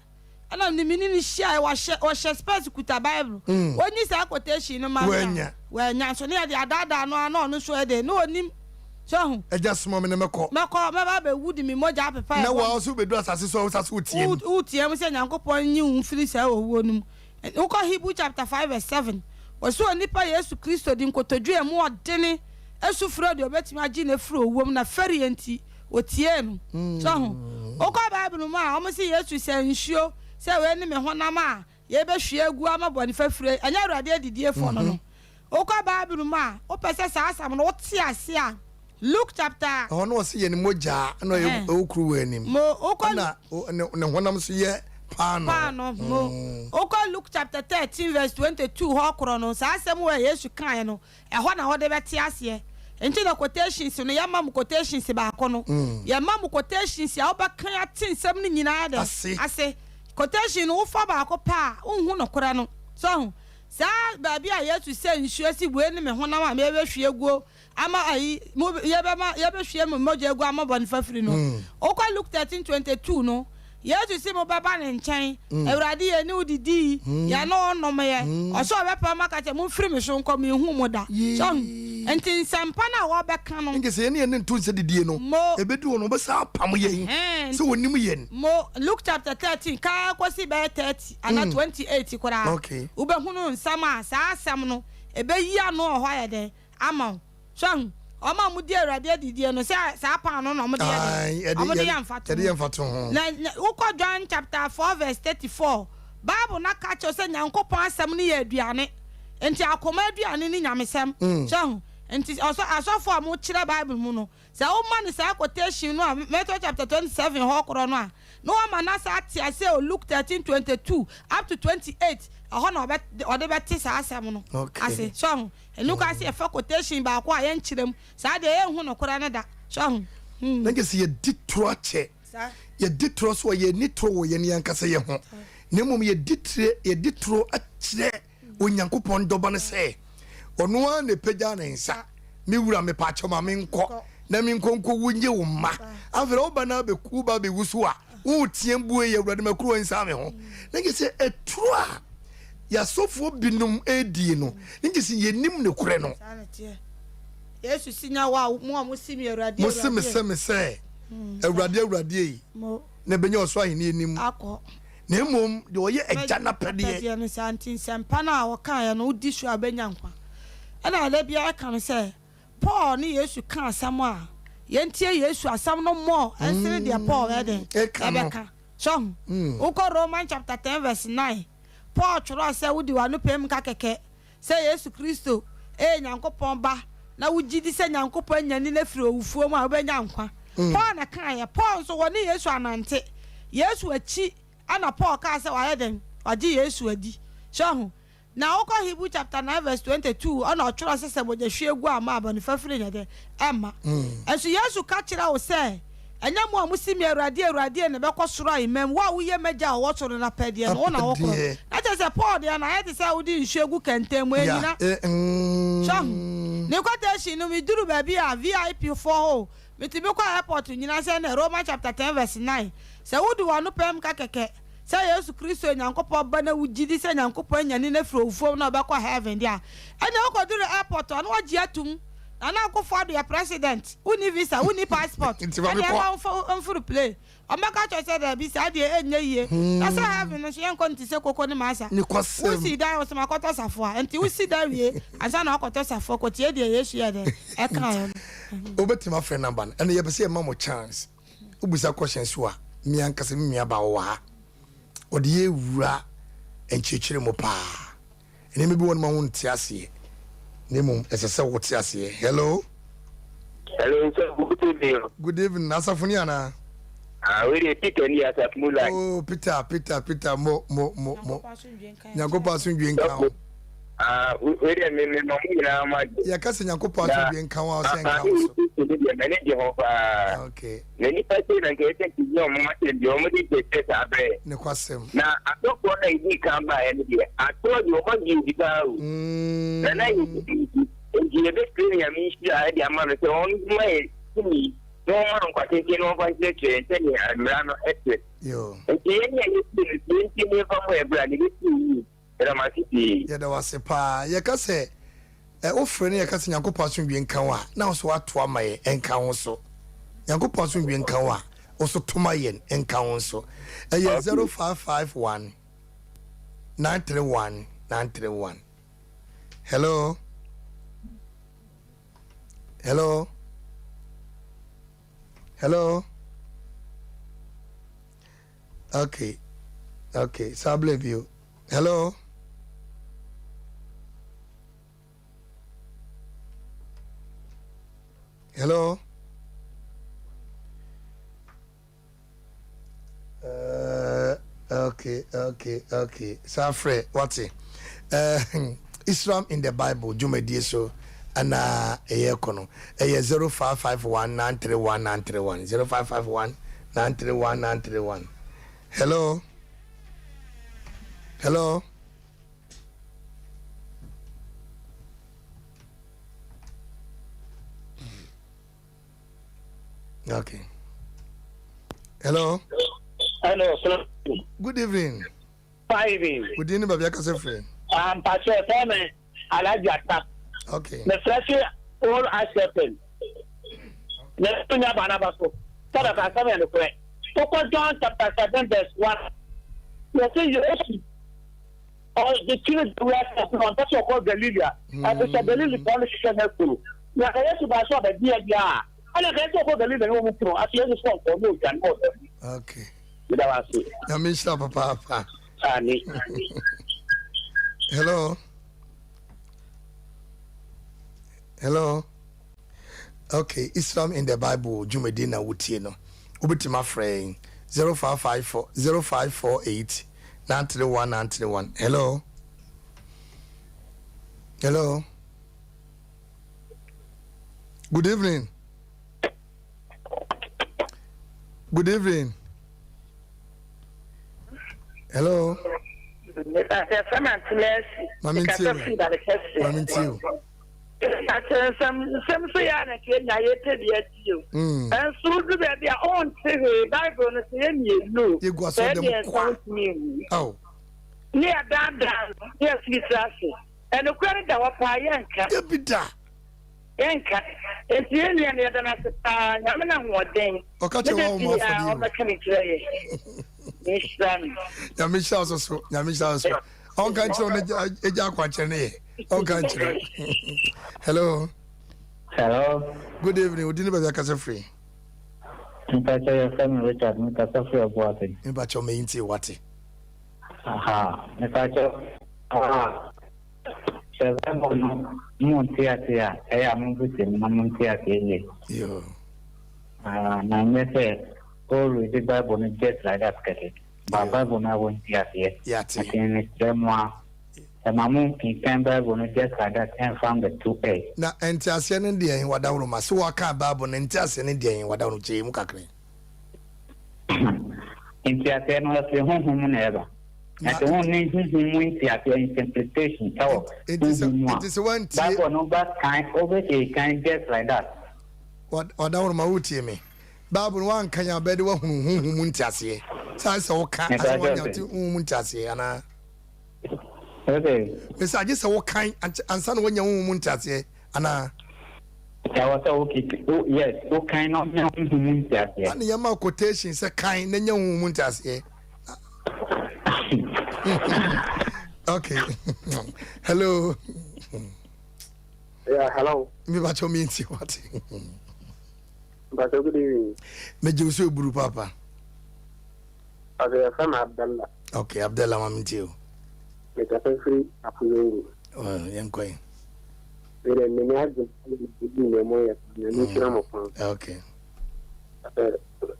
Ɛna ne me ne no hyiae, wahyɛ ɔhyɛ spɛs kuta Bible. Onyi saa quotation no ma me a, wannya. Nso ne yɛde adaadaa no ara na ɔno nso ɛde, na onim. So ahu? Agya soma me na mɛkɔ. Mɛkɔ, mɛba abɛwu de me mogya apepa Na ɛbɔne. Wo nso wobɛduru asase so a, wo nsa so woteam. Wo, woteam sɛ Nyankopɔn nyi wo mfiri saa owuo no mu. Wokɔ Hebrew chapter 5 verse 7, wɔse onipa Yesu Kristo de nkotodwe a emu ɔdene su frɛɛ deɛ ɔbɛtumi agye no afiri owuo mu, na fɛreɛ nti, Wɔtiee no. So ho? Wokɔ Bible mu a, wɔse Yesu sɛ nsuo sɛ wei ne me honam a yɛbɛhwie agu ama bɔne fafire. Ɛnyɛ Awurade adidiefoɔ no no. Wokɔ Bible mu a, wopɛ sɛ saa asɛm no wote ase a, Luke chapter. Ɛhɔ no ɔse yɛ ne mogya na ɛwɔ kuruwa anim. Mo, wokɔ. Ɛna ne honam nso yɛ paanoo. Paanoo, mo. Wokɔ Luke chapter 13 verse 22 hɔ korɔ no, saa asɛm wɔ Yesu kaeɛ no, Ɛhɔ na wɔde bɛte aseɛ. Nti na quotations no, yɛmma mo quotations baako no. Yɛma mo quotations a wobɛkan ate nsɛm no nyinaa dɛn? Ase. Ase. Quotation no, wofa baako pɛ a, wonhu nokorɛ no. So ahu? Saa baabi a Yesu sɛ nsuo si, wei ne me honam a merebɛhwie aguo ama ayi, mo, yɛbɛma, yɛbɛhwie me mogya agu ama bɔne fafiri no. Wokɔ Luke 13:22 no, Yesu se mobɛba ne nkyɛn, Awurade, yɛne wo didii, yɛne wo nomeɛ. Ɔse ɔbɛpam aka kyerɛ, momfiri me so nkɔ, menhuu mo da. So ahu? Nti nsɛmpa no a wɔbɛka no. Nti sɛ yɛne yɛn ne nto nsa didie no, Mo. ɛbɛdu hɔ no, wɔbɛsan apam yɛn Ɛhɛn. sɛ wɔnim yɛn. Mo. Luke chapter 13, kaa kɔsi bɛyɛ 30 anaa 28 koraa, Okay. wobɛhunu nsɛm a saa asɛm no ɛbɛyi ano wɔ hɔ ayɛ dɛn? Ama wo. So ahu? Wɔn a wɔdi Awurade adidie no, sɛ saa paanoo na wɔde yɛ dɛn? Aane, Wɔde yɛ mfatoho. yɛde yɛ mfatoho. Na, na wokɔ John chapter 4 verse 34, Bible no aka akyerɛ wo sɛ Nyankopɔn asɛm no yɛ aduane. Enti akoma aduane ne nyamesɛm. So ahu? Enti ɔsɔ, asɔfo a wɔkyerɛ Bible mu no, sɛ woma no saa quotation no a, Matthew chapter 27 hɔ korɔ no a, na wama no asa ate aseɛ wɔ Luke 13, 22 up to 28, ɛhɔ na ɔbɛ, ɔde bɛte saa asɛm no Okay. ase. So ahu? Ɛno koraa sɛ yɛfa quotation baako a yɛnkyerɛ mu saa deɛ yɛnhu nokorɛ no da. So ahu? Hmm. Na nka sɛ yɛdi toro akyɛ. Saa. Yɛdi toro so a yɛnni toro wɔ yɛn ankasa yɛn ho, na mmom yɛdi tire yɛdi toro akyerɛ Onyankopɔn dɔba no sɛ ɔno ara na ɛpagya ne nsa. Me wura mepaakyɛw ma menkɔ na menkɔ nkɔwu nye wo mma. Afei wo ba no abɛku wo ba abɛwu so a woreteam bue yɛ Awurade makuruwa nsa me ho. Na nka sɛ ɛtoro a yɛasɔfoɔ binom redie no, ne gye sɛ yɛnim nokorɛ no. Saa na ɛteɛ. Yesu si nya wo a mo a mo si me Awurade Mo se me Awurade. sɛ me sɛ, Awurade Awurade ei, Mo. na ɛbɛnya ɔsoro ahennie no mu. Akɔ. Na mmom deɛ ɔyɛ Agya no apɛdeɛ. Apɛdeɛ no saa nti nsɛmpa no a ɔkaeɛ no wodi so a wobɛnya nkwa. Ɛna da biara ɛka no sɛ Paul ne Yesu ka asɛm a yɛntie Yesu asɛm no more ɛnsene deɛ Paul ɛyɛ dɛn Ɛka no. ɛbɛka. So ahu? Wokɔ Roman chapter 10 verse 9, Paul twerɛɛ sɛ wode w'ano paem ka kɛkɛ sɛ Yesu Kristo yɛ Nyankopɔn Ba na wogye di sɛ Nyankopɔn anyane no afiri owufoɔ mu a, wobɛnya nkwa. Paul na kaeɛ. Paul nso, wɔne Yesu anante. Yesu akyi na Paul kaa sɛ wayɛ dɛn? Wagye Yesu adi. So ahu? Na wokɔ Hebrew chapter 9 verse 22, ɛna ɔtwerɛ sɛ sɛ mogyahwie gu amma a, bɔne fafiri nyɛ dɛn? Ɛmma. Nso Yesu ka kyerɛ wo sɛ, Ɛnyɛ mo a mose me Awurade, Awurade na ɛbɛkɔ soro ahemman mu, wo a woyɛ m'Agya a ɔwɔ soro no apɛdeɛ no, wo na wokɔ. Na kyerɛ sɛ Paul deɛ no ayɛ te sɛ wode nsuo gu kɛntɛn mu, ɛnnyina. So ahu? Ne quotation no, meduru baabi a VIP foɔ hɔ o, metumi kɔ airport nyina sɛ ɛnɛ Roman chapter 10 verse 9, sɛ wode w'ano pɛm ka kɛkɛ sɛ Yesu Kristo yɛ Nyankopɔn Ba na wogye di sɛ Nyankopɔn anyane no afiri owufoɔ mu na ɔbɛkɔ heaven deɛ a, ɛnneɛ wokɔduru airport a na woagye atom. Nana Akufo Addo yɛ president, wonni visa, wonni passport, Nti ma ɛnneɛ mekɔ. ɛma wo mforo plane. Wɔbɛka akyerɛ wo sɛ daabi, saa deɛ ɛnyɛ yie. Na sɛ heaven no nso yɛnkɔ no te sɛ koko ne masa. Nokwasɛm. Wosi dan, wɔsɛ makɔtɔ safoa. Nti wosi dan wie ansa na woakɔtɔ safoa, kɔtie deɛ Yesu yɛɛ dɛn? Ɛkaeɛ no. Wobɛtumi afrɛ number no. Ɛnna yɛpɛ sɛ yɛma mo chance. Wobisa question so a, me ankasa me nua baa ɔwɔ ha. Ɔde yɛ wura nkyerɛkyerɛ mu paa. Nneɛma bi wɔ no ma wo nte aseɛ. Na mmom ɛsɛ sɛ wote aseɛ. Hello. Hello, sir. Good evening. Good evening. Asafo ni anaa? Ah, wei de Peter ni Asafo mu line. Oh, Peter, Peter, Peter, mo, mo, mo, mo. Nyankopɔn asomdwe nka ho. Ah, wei deɛ me me ma mo nyinaa mo ade. Yɛka sɛ Nyankopɔn asomdwe nka ho a ɔsɛ nka ho so. Ne deɛ m'ani gye ho paa. Okay. Na nipa sei na nka ɛsɛ nka gyina ɔmo asɛm deɛ ɔmo de kyerɛkyerɛ saa berɛ. Nokwasɛm. Na asɔfoɔ no a ɛdii kan baeɛ no deɛ atorɔ deɛ ɔmo agye adi paa o. Na na yɛ nti nti yɛbɛsrɛ Nyame nhyira de ama no sɛ ɔmma yɛ tumi na ɔmma no nkwa tenten na ɔmfa nkyerɛkyerɛ yɛn sɛdeɛ mmara no ɛte. Nti yɛn a yɛtie no sɛ yɛntie na yɛmfa mmɔ yɛn bra no ɛbɛsi yie. Yɛda mo ase pii. Yɛda wo ase paa. Yɛka sɛ ɛ wofrɛ na yɛka sɛ Nyankopɔn asomdwie nka wo a, na wo nso woato ama yɛn nka wo so. Nyankopɔn asomdwie nka wo a, wo nso to ma yɛn nka wo nso. Ɛyɛ 0551 931 931. Hello? Hello? Hello. Okay. Okay. Saa blɛ bio. Hello. Hello. Uh, okay, okay, okay. Saa frɛ wate. Uh, Islam in the Bible dwumadie so ɛna ɛyɛ kɔ no ɛyɛ 0551 931 931 0551 931 931. Hello. Hello. Okay. Hello. Hello, sir. Good evening. Fine evening. Good evening, Babi Akase frɛ. Mpatsɛ fɛn mi Alhaji Ata. Okay. Mɛ fɛ fi all Ashepin. Mɛ tó nya bana ba so. Sɔrɔ ka sɛbɛn ni korɛ. Kókó John chapter 7 verse 1. Yɛsɛ Yesu ɔde kyerɛ wiase ɔsɛ ɔmpɛ sɛ ɔkɔ Galilea. Ɛfisɛ Galilea fɔ no hwehwɛ no akuru. Na ka Yesu ba sɛ ɔbɛgye adi a, ɛna ka Yesu ɔkɔ Galilea ne wɔn kunu. Afei Yesu sɛ ɔnkɔ ne odwane wɔ baabi. Okay. Meda wo ase. Nyame nhyira papaapa. Aane. Hello. Hello. Okay, Islam in the Bible dwumadi na wotie no. Wobɛtumi afrɛ yɛn 0554 0548 931 931. Hello. Hello. Good evening. Good evening. Hello. Mami ntie o. Mami ntie o. Akyɛ nsɛm nsɛm so yɛ a na nka yɛnya yɛpɛ bi atie o. Nso wodu baabi a ɔnte hwee Bible no sɛ yɛ mmienu o. Yɛgu Sɛ asɔre dɛm mmiɛnsa kwa. wontumi nhu. Aw. Ne yɛdaadaa no ne yɛsigi tiri ase. Ɛnokorɛ no da hɔ paa yɛnka. Dabi da. Yɛnka. Enti yɛn nua no yɛda no ase paa. Nyame no ahoɔden. Ɔka Ne kyerɛ da wɔn a wɔn biara afɔdeɛ o. ɔmmɛka ne kyerɛ yɛ. Nhyira no. Nyame nhyira wo so so. Nyame nhyira wo so. Ɔnka nkyerɛ wo na egya akwankyerɛ ne yɛ. Ɔnka nkyerɛ. Hello. Hello. Good evening. Odi ne baabi akasa firi. Mpakyɛ yɛfrɛ me Richard mekasa firi Ɔboase. Mepakyɛ ɔma yi ntie wate. Aha, mepakyɛ ah, sɛ Bible no mo nte ase a ɛyɛ a mombisa mu na monte aseɛ yie. Yo. Ah, na nyɛ sɛ o read Bible no just like that kɛkɛ. Ba Bible no a wonte aseɛ. Yate. Nti mesrɛ mo a ɛma mo nkenkan Bible no just like that ɛmfa mbɛto ɛ. Na nteaseɛ no deɛ wadaworo ma sɛ waka Bible no nteaseɛ no deɛ wadaworo kyɛ mu kakra. Nteaseɛ no ɛfiri honhom mu na ɛba. Ɛnti ho ne honhom mu nteaseɛ interpretation ɛwɔ honhom mu a. Nti sɛ wantie. Bible no ba kan wobɛkenkan just like that. Wadaworo ma wotie me. Bible no wanka yɛn abɛde wahunu honhom mu nteaseɛ. Sɛ ayɛ sɛ woka asɛ wanya te honhom mu nteaseɛ anaa. Okay. Mesa agye sɛ wokan ansa na wanya honhom mu nteaseɛ anaa. Ɛwɔ sɛ wo keep wo yes wo kan na ɔnya honhom mu nteaseɛ. Ɛna yɛma quotation sɛ kan na nya honhom mu nteaseɛ. Okay. Hello. Yeah, hello. Mi ba kyɛw mi nti wate. Pastor, good evening. Megye wo so eburu papa. Pastor, yɛfrɛ me Abdallah. Okay, Abdallah ma mi nti o. Mekasa firi Apoyongo. Oh, yɛnkɔ yi. Mede m'ani agye di nea moyɛ na mehyira mo paa. Okay.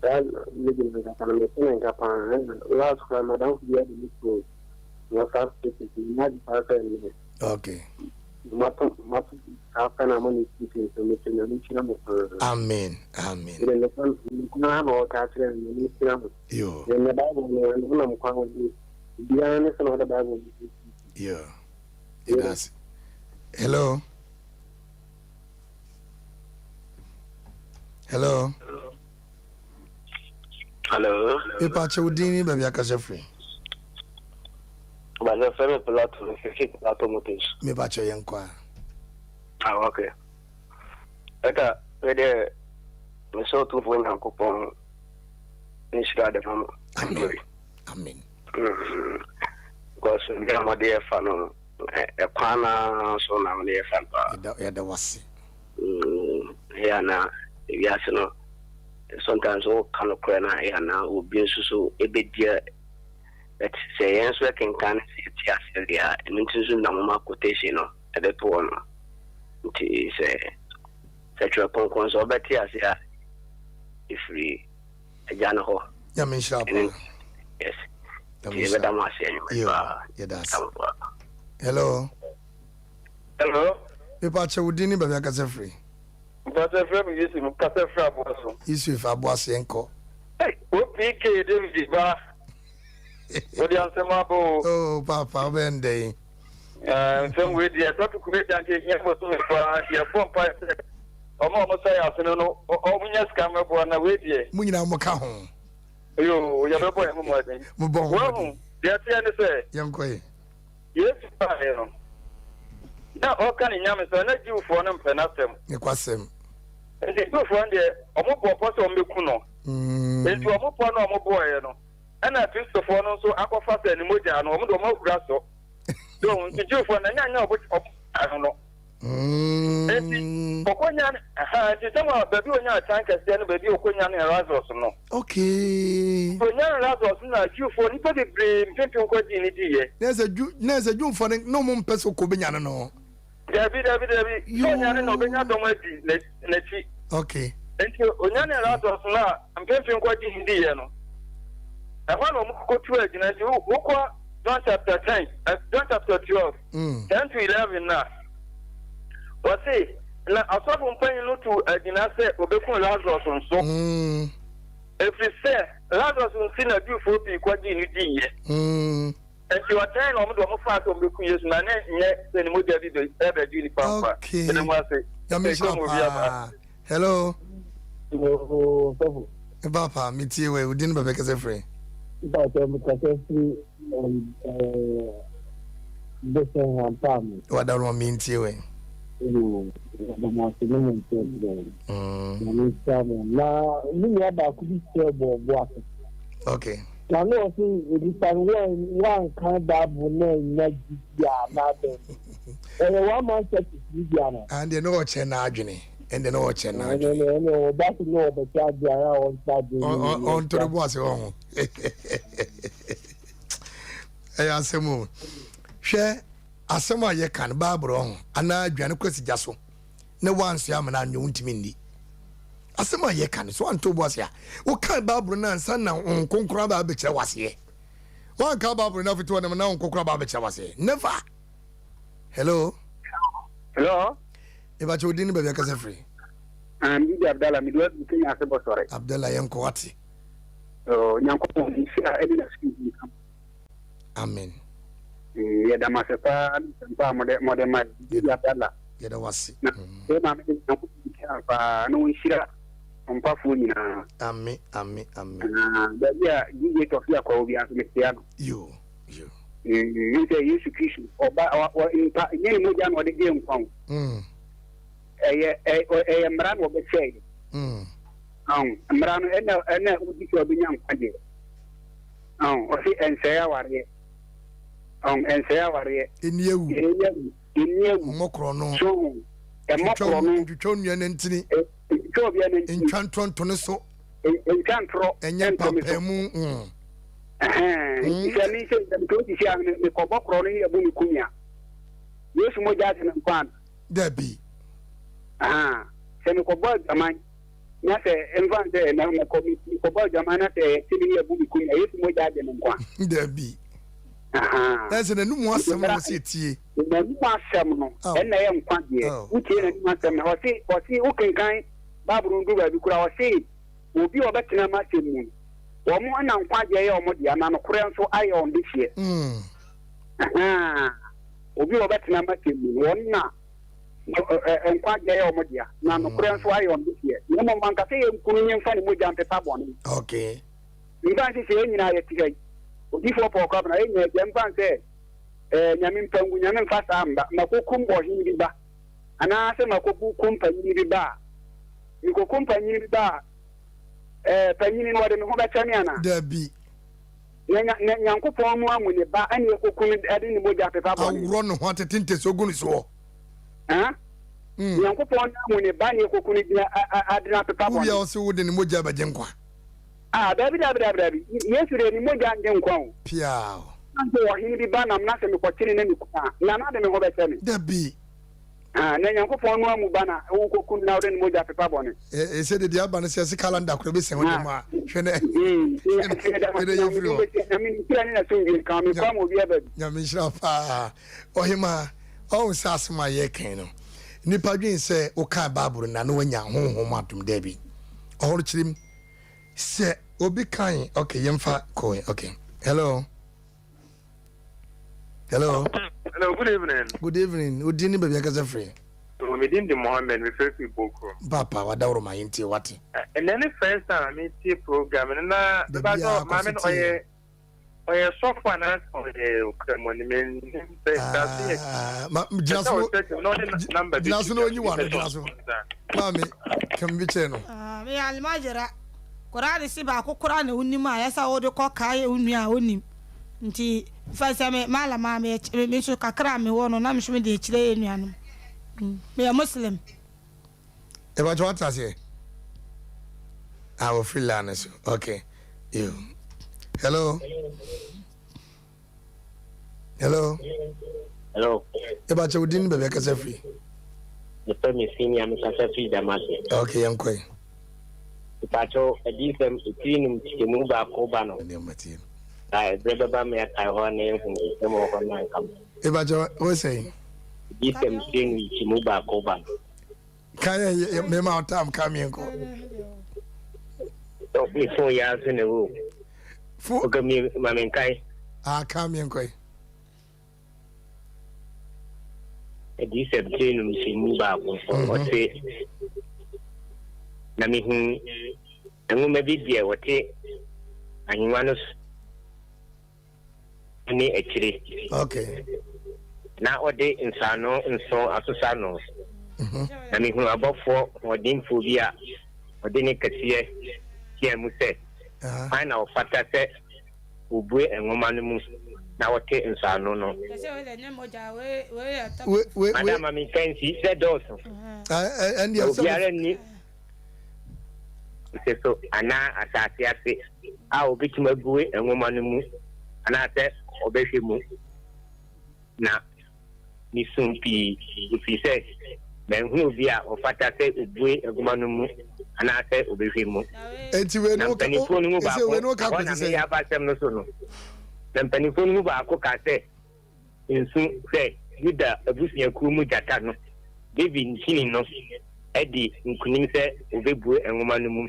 Saa lady no nkasa no mete ne nka paa. Last kora madamfo bi ade me kuro WhatsApp status m'ani agye paa sɛ nnɛ. Okay. Mato mato saa pɛ na mo ne speaking so mete na mehyira mo paa. Amen. Amen. Mede nokwa nokwa na ɔka kyerɛ me na mehyira mo. Yo. Ɛnɛ Bible no ɛno nam kwan ho biara ne sɛ na ɔde Bible no. Yo. It Hello. Hello. Hello. Mepa kyɛw din ne baabi akasa firi. Bàjẹ́ Fẹ́mi Pilato ní fífi Pilato Motors. Mepa kyɛw yɛn kɔ a. Ah, okay. Ɛka wei deɛ mesɛ Otumfoɔ Nyankopɔn nhyira de ma mo. Amen. Amen. Because bi a mɔde yɛfa no ɛkwan na so na mɔde yɛfa no paa. Yɛda wase. Ɛyɛ na ewiase no. Sometimes woka nokorɛ no a ɛyɛ a na obi nso so ɛbɛdi a but sɛ yɛn nso yɛkenkan no sɛ yɛte aseɛ deɛ a ɛno nti nso na moma quotation no ɛbɛto hɔ no nti sɛ sɛ twerɛ kronkron sɛ wobɛte aseɛ a ɛfiri agya no hɔ. Nyame nhyira paa. Yes. Nti yɛbɛda mo ase anwummerɛ paa. Yɛda ase. Hello. Hello. Mepa kyɛ wo din ne baabi akasa firi. Mpakyɛ frɛ me Yusuf mekasa firi Aboaso. Yusuf Aboaso yɛnkɔ. Hey, OPK David ba. Wode asɛm aba o. Oh, papa wobɛyɛ no dɛn? Eh, nsɛm wei deɛ topic wei deɛ anka ɛhia bosome paa nti yɛbɔ mpaeɛ sɛ ɔmo a ɔmo sa yɛ asene no ɔmo nya sika mmɛboa na wei deɛ. Mo nyinaa mo ka ho. Yo, yɛbɛbɔ yɛn ho mmɔden. Mobɔ ho mmɔden. Deɛ ɛteɛ ne sɛ. Yɛnkɔ yɛ. Yesu baeɛ no, na ɔreka ne nyamesɛm, na Jewfoɔ no mpɛ n'asɛm. Nokwasɛm. Enti Jewfoɔ no deɛ, wɔbɔɔ pɔ sɛ wɔbɛku no. Enti wɔn pɔ no a wɔbɔeɛ no, ɛna Kristofoɔ no nso akɔfa sɛ ne mogya no, wɔn de wɔn ahura so. So, nti Jewfoɔ no, ɛnyɛ anyɛ wɔn no no. Enti ɔkɔnya ha nti sɛ ma baabi onya kyan kɛseɛ no baabi ɔkɔnya ne Lazarus no. Okay. Onya Lazarus na Jewfoɔ nipa bebree mpempem kɔ gyee ne diiɛ. Na ɛsɛ Jew na ɛsɛ Jewfoɔ no na wɔn mpɛ sɛ ɔkɔ bɛnya no no. Dabi dabi dabi. Sɛ onya no na ɔbɛnya dɔm adi n'akyi. Okay. Nti onya ne Lazarus no a mpempem kɔ gyee ne diiɛ no. Ɛhɔ na wɔn kɔtu agyina nti wokɔ John chapter 10, John chapter 12. 10 to 11 no a, wɔse, Na asɔfo mpanyin no tuu agyina sɛ wobekum Lasarus nso, ɛfiri sɛ Lasarus nti na Jewfoɔ pii kɔgyee no diiɛ. Enti ɔtɛn na wɔde wɔn faa sɛ wɔbɛku Yesu, na ne nyɛ sɛ ne mogya bi bɛgye nnipa nkwa. Yɛda mo ase. Nyame nhyira paa. Hello. Hello, sɔfo. Papa, metie wɛ, wo din bɛbɛ kɛsɛ frɛ. Papa, mekasa firi Bɛsɛn ampa mu. Wada no me ntie wɛ. Yɛda mo ase ne mo nkyerɛkyerɛ. Nyame nhyira mo. Na me nua baako bi kyerɛ bɔ ɔbo ase. Okay. Na ne ɔse nipa no wankan Bible na anya gyidi a na adɛn. Ɛyɛ one man church ni bi ana? And deɛ ne ɔkyɛ n'adwene. Ɛnde na ɔkyɛ n'adwene. Ɛnde ɔba so na ɔbɛkyɛ adwene a ɔnkyɛ adwene. Ɔnto ne bo ase wɔ ho. Ɛyɛ asɛm o. Hwɛ asɛm a yɛka no Bible ho anaa aduane kɔ asi gya so na woansoa amena anwe wontumi nni. Asɛm a yɛka no so anto bo ase a wokan Bible no ansa na Honhom Kronkron aba abɛkyerɛ wo aseɛ. Woanka Bible no afiti hɔ na Honhom Kronkron aba abɛkyerɛ wo aseɛ. Never. Hello. Hello. Mepakyɛ wo din ne baabi akasa firi. Ah, me di Abdallah, me di wadu Kenya ase bɔ sɔre. Abdallah yɛn kɔ wate. Oh, Nyankopɔn nhyira ɛne na sukuu bi nka. Amen. Mm, yɛda mo ase paa ne nsɛmpa a mode mode ma yɛ. Me di Abdallah. Yɛda wase. Na sɛ maame de Nyankopɔn nhyira paa na ɔnhyira ɔmpafoɔ nyinaa. Amen, amen, amen. Ah, baabi a DJ Tɔfi akɔ obi nso mekyea no. Yo, yo. Mm, sɛ Yesu Kristo ɔba ɔ mpa nyɛ ne mogya na ɔde gye nkwa o. Mm. Ɛyɛ ɛyɛ mmara na ɔbɛhyɛɛ. Mm. Ɔn mmara no ɛna ɛna wodi sɛ ɔbɛnya nkwagyeɛ. Ɔn ɔsi ɛnsɛe awareɛ. Ɔn ɛnsɛe awareɛ. Ɛni ewu. Ɛni ewu. Ɛni ewu. Mmɔ korɔ no. So ɛmmɔ korɔ no. Ntwitwa onua nantini. Ntwitwa obia nantini. Ntwa ntorɔ nto ne so. Ntwa ntorɔ. Ɛnyɛ mpapamu. Mm. Ɛhɛn. Sɛ mi sɛ sɛ mi to sisi a mekɔbɔ korɔ no ne ɛbu mi kumia. Yesu mogya agye me nkwa ana? Dabi. Ahaa, sɛ mekɔbɔ adwaman na sɛ mfa n sɛ mekɔ mekɔbɔ adwaman na sɛ ɛte me ne abu me kum a, Yesu mogya agye me nkwa? Dabi. Ahaa. Na sɛ n'anum asɛm na wɔsi etie. N'anum asɛm no, ɛnna ɛyɛ nkwa deɛ. Wotie n'anum asɛm na ɔse ɔse wokenkan Bible no du baabi koraa ɔse obi a ɔbɛtena m'asɛm mu no, wɔn na nkwagyeɛ yɛ wɔn dea na nokorɛ nso ayɛ wɔn dehyeɛ. Mm. Ahaa, obi a ɔbɛtena m'asɛm mu no, wɔn na nkwagyeɛ yɛ wɔn dea, na nokorɛ nso ayɛ wɔn deɛ. Na mmom anka sɛ yɛnku no ne mfa ne mogya mpepa bɔne. Okay. Mfa nse sɛ yɛn nyinaa yɛte ha yi, odiyifoɔ Paul Kwabena, yɛn nyinaa agya, mfa nsɛ eh, Nyame mpa ngu, Nyame mfa saa mba, makɔkum ɔhene bi ba, anaasɛ makɔkum panyini bi ba a, mekɔkum panyini bi ba a, eh, panyini no wɔde me ho bɛkyɛ me anaa? Dabi. Na nya, na Nyankopɔn no amu ne ba ɛne ɛkɔku no ɛde ne mogya pepa bɔne. Aworɔ ne ho atete ntasuo gu ne soɔ. Ɛn? Nyankopɔn nam mu ne Ba ne ɛkɔku no gyina ade no apepa bɔne. Wo wia ɔse wode ne mogya bɛgye nkwa. Ah, daabi, daabi, daabi, daabi. Yesu deɛ ne mogya ngye nkwa o. Piaw. Na sɛ ɔhene bi ba nam na sɛ mekɔkyere na meku no a, Nana de me ho bɛkyɛ me. Dabi. Ah, na Nyankopɔn no amu ba na wokɔku no na wode ne mogya pepa bɔne. Ɛsɛ de deɛ aba no sɛ ɛsɛ calendar koraa bɛsɛn wo dɛm a, hwɛ na hwɛ na yɛ firi hɔ. Nyame nhyira ne n'asomdwie nka wo, mekɔ ama obi aba bi. Nyame nhyira wo paa. Ɔhemaa, ɔhu sɛ asɛm a yɛreka yi no, nnipa dwen sɛ wokan Bible no na na woanya honhom adom. Dabi. Ɔhɔ no kyerɛ mu sɛ obi kan, okay, yɛmfa kɔ, okay. Hello. Hello. Hello, good evening. Good evening. Wo din ne baabi akasa firi? Oh, me din de Mohammed, me firi firi Bokro. Papa, wadaworo ma yɛntie wate. Ɛnɛ ne first time a metie program no na Da biara kɔ maame so no tie. ɔyɛ ɔyɛ sɔfo anaasɛ ɔyɛ ɔkramoni mennim sɛ daso yɛ Ah, ma gyina ɛsɛ so ɔkyerɛkyerɛ na ɔde namba bi gyina to so na dwa onyi bi wano pɛ sɛ gyina so. ɔbisa. Maame, ka bi kyerɛ no. Ah, meyɛ almajira. Koraa de se baako koraa na wonim a ɛyɛ sɛ wode kɔ kae wo nua a onim. Nti fa sɛ me malam a me me nso kakra a mewɔ no na me nso mede akyerɛ yɛn nuanom. Meyɛ Muslim. Ɛbɛkyɛ wate aseɛ? Ah, wɔfiri line no so. Okay. You. Hello. Hello. Hello. Ɛbɛkyɛ wo din ne baabi akasa firi? Mefrɛ me senior mekasa firi Damase. Okay, yɛnkɔe. Mpakyɛw, Adiyisɛm etiri num nkyekyɛmu baako ba no, na ɛberɛ bɛba ma yɛakae hɔ na yɛahu nsɛm wɔ hɔ no anka mo. Mpakyɛw, wo sɛn? Adiyisɛm tiri num nkyekyɛmu baako ba no. Ka yɛ yɛ mema wo tam ka meɛnkɔ. Me phone yɛ ase na ɛwɔ. Fo. Okay, me ma menkae. Ah, ka meɛnkɔ yi. Adiyisɛm tiri no nkyɛmu baako, ɔse, Na mehuu nwoma bi deɛ wɔte ahennwa no so ne akyire. Okay. Na ɔde nsɔano nson asosɔ ano. Na mehuu abɔfoɔ hoɔdenfoɔ bi a ɔde ne kɛseɛ teaa mu sɛ, Hwan na ɔfata sɛ Wobue nwoma no mu na wɔte nsɔano no. Madam ma menka nsi sɛ dɔɔso. Na obiara nni se so anaa asase ase a obetumi abue nwoma no mu anaasɛ ɔbɛhwɛ mu. Na misuu pii, ɛfiri sɛ manhunu obi a ɔfata sɛ ɔbue nwoma no mu anaasɛ ɔbɛhwɛ mu. Na mpanimfoɔ no mu baako, ɛhɔ na mereyɛ aba asɛm no so no, na mpanimfoɔ no mu baako kaa sɛ, Nsu, hwɛ, Yuda abusuakuo mu gyata no, David nhini no, adi nkonim sɛ ɔbɛbue nwoma no mu.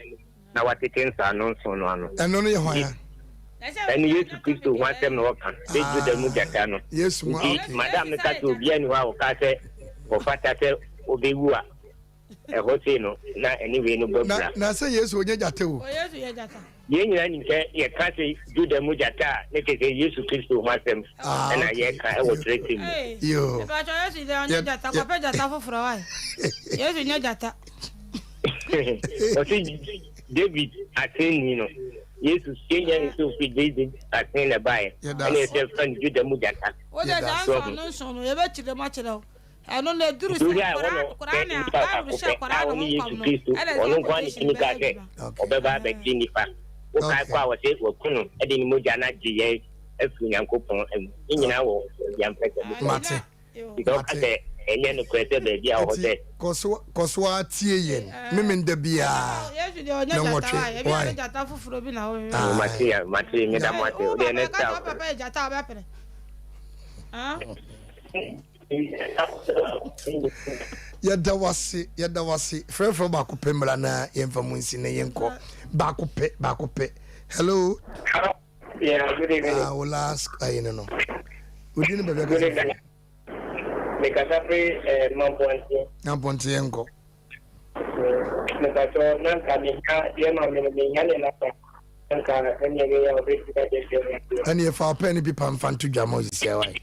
na watete nsɔano nson no ano. Ɛno no yɛ hwan a? Ɛno Yesu Kristo ho asɛm na wɔka, sɛ Juda mu gyata no. Yesu mu, Nti, okay. madam no ka sɛ obiara nni hɔ a ɔkaa sɛ ɔfata sɛ ɔbɛwu a ɛhɔ sei no, na ɛne wei no bɔ Na, abira. na sɛ Yesu ɔnyɛ gyata o. Yesu yɛ gyata. Yɛn nyinaa nim sɛ yɛka sɛ Juda mu gyata a, ne kyerɛ sɛ Yesu Kristo ho asɛm Ah, na okay. yɛka wɔ twerɛsɛm mu. Ee, Yo. mepakyɛ Yesu deɛ ɔnyɛ Yɛ, gyata, yɛ. kɔpɛ gyata foforɔ wae. Yesu nyɛ gyata. Ɔse David asenni no, Yesu yɛnya ne sɛ ofiri David asen na ɛbaeɛ, Yɛda ɛna ase. ɛsɛ fa no Juda mu gyata. Wode Yɛda saa ase. So ahu? nsɔano nson no, yɛbɛkyerɛ mu akyerɛ wo. Ɛno na ɛduru Nti sɛ wohwɛ a ɛhɔ koraa na koraa ɔpɛ ne a nnipa Bible baako hyɛ pɛ a koraa ne ɔne ho Yesu nkɔm no, Kristo, ɛna ɔno saa nko ara na quotation ɛtumi no kaa bɛyɛ sɛ adwuma. Okay. ɔbɛba abɛgye nnipa. Wokae Okay. kɔ a wɔse waku no de ne mogya no agye yɛn afiri Onyankopɔn mu. Ne nyinaa wɔ baabi a mpɛ sɛ mekɔ. Mate. Nti ɔka sɛ ɛnyɛ nokorɛ sɛ baabi a ɔwɔ Eti sɛ. kɔ so kɔ so ara tie yɛn Memenda biara Yesu deɛ ɔnyɛ na gyata nwɔtwe wa ebi why ɔne gyata foforɔ bi na ɔhwehwɛ. Oh, mate ya mate meda mo ase Wo wodeɛ papa next ka sɛ time. wo papa yɛ gyata a ɔbɛpene. Ah? Yɛda wase yɛda wase frɛfrɛ baako pɛ mmra na yɛmfa mu nsi na yɛnkɔ baako pɛ baako pɛ hello. Yeah, good evening. Ah, wo last ayi no no. Odi ne baabi Good akasa evening. firi. Mekasa firi eh, Mampɔnten. Mampɔnten yɛn nkɔ. Mepatɔ na nka mehia deɛ ma me no mehia ne naba na nka ɛne ɛbɛyɛ a ɔbɛtumi akyerɛkyerɛ me adeɛ. Ɛne fa ɔpɛn ne pipa mfa nto dwa ma osisi awa yi.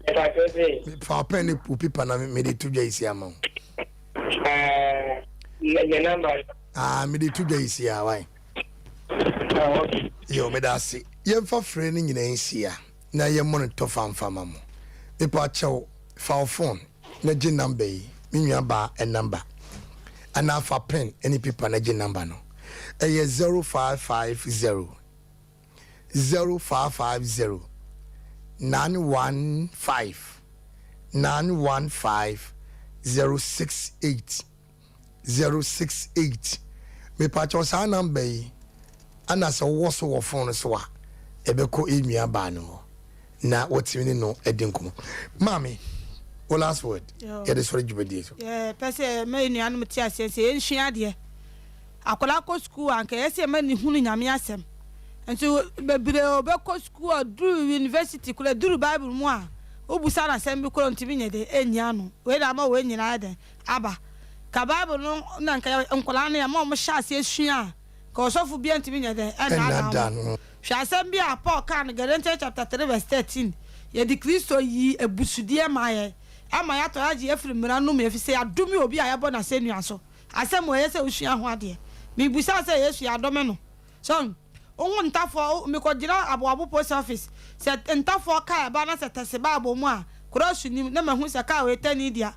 Mepatɔ se. Fa ɔpɛn ne wo pipa na mede to dwa yi ama wo. Ɛɛ, ne namba. Ah, mede to dwa yi si awa yi. Yo, meda ase. Yɛmfa frɛ no nyinaa nsia na yɛmmɔ no tɔfa mfa ma mo. Mepa kyɛw, fa wo phone na gye number yi. Me nua baa number anaa fa pen ne paper na gye number no. Ɛyɛ 0550 0550 915 915 068. 068 mepakyɛw saa number yi ana sɛ wowɔ so wɔ phone so a ɛbɛkɔ enua baa no hɔ na wɔtumi ne no adi nkɔmmɔ. Maame, wo last word yɛde sɔre dwumadie so. Yɛpɛ sɛ ma nnuanom te aseɛ sɛ yɛnsua adeɛ. Akwadaa kɔ sukuu a anka ɛyɛ sɛ yɛma ne hunu Nyame asɛm. Nso bebree ɔbɛkɔ sukuu a duru university koraa duru Bible mu a wobusa no asɛm bi koraa ɔntumi nyɛ dɛn ɛnyi ano. Wei na ama wei nyinaa ayɛ dɛn aba. Nka Bible no na nka nkwadaa no yɛma wɔn hyɛ aseɛ sua a, nka ɔsɔfo biara ntumi nyɛ dɛn ɛnnaadaa wɔn. Hwɛ asɛm bi a Paul kaa no Galatians chapter 3 verse 13, Yɛde Kristo yii abusudeɛ maa yɛn, ama yɛatɔ yɛagye afiri mmara no mu, ɛfiri sɛ yɛadome obi a yɛabɔ no asɛnnua so. Asɛm wei, ɛyɛ sɛ wosua ho adeɛ. Mebisaa sɛ, Yesu yɛadome no? So wohu ntafoɔ? Mekɔgyina Aboabo post office, sɛ ntafoɔ kaa ɛba na sɛ tɛse ba abɔ mu a, krɔɔso nnim, na mahu sɛ kaa wei tɛnee dea.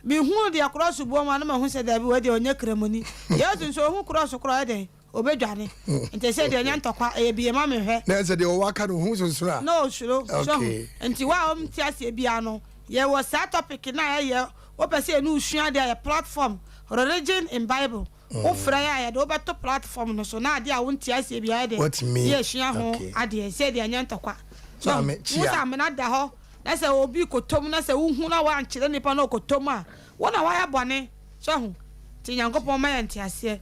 Mehuu deɛ krɔɔso bɔ mu a, na mahu sɛ daabi, wei deɛ ɔnyɛ Kramoni. Yesu nso, ɔhu krɔɔso koraa a, ɔyɛ dɛn? Ɔbɛdwane. Nti ɛsɛ deɛ ɛnyɛ ntɔkwa, ɛyɛ bie ma mehwɛ. Na ɛsɛ deɛ ɔwɔ aka no, ɔhu sonsono a. Na ɔsuro. So ho? Nti wo a wonte aseɛ biara no, yɛwɔ saa topic no a ɛyɛ, wopɛ sɛ yɛne wo sua adeɛ a, yɛ platform, Religion in Bible. Wo frɛ yɛn a, yɛde wo bɛto platform no so na adeɛ a wonte aseɛ biara yɛ dɛn? Ne yɛasua ho adeɛ. Sɛ deɛ ɛnyɛ ntɔkwa. So wohu sɛ amena da hɔ na sɛ obi kɔtɔ mu na sɛ wohu na woankyerɛ nipa na ɔkɔtɔ mu a, wo na woayɛ bɔne. So ahu? Nti Nyankopɔn mma yɛn nteaseɛ.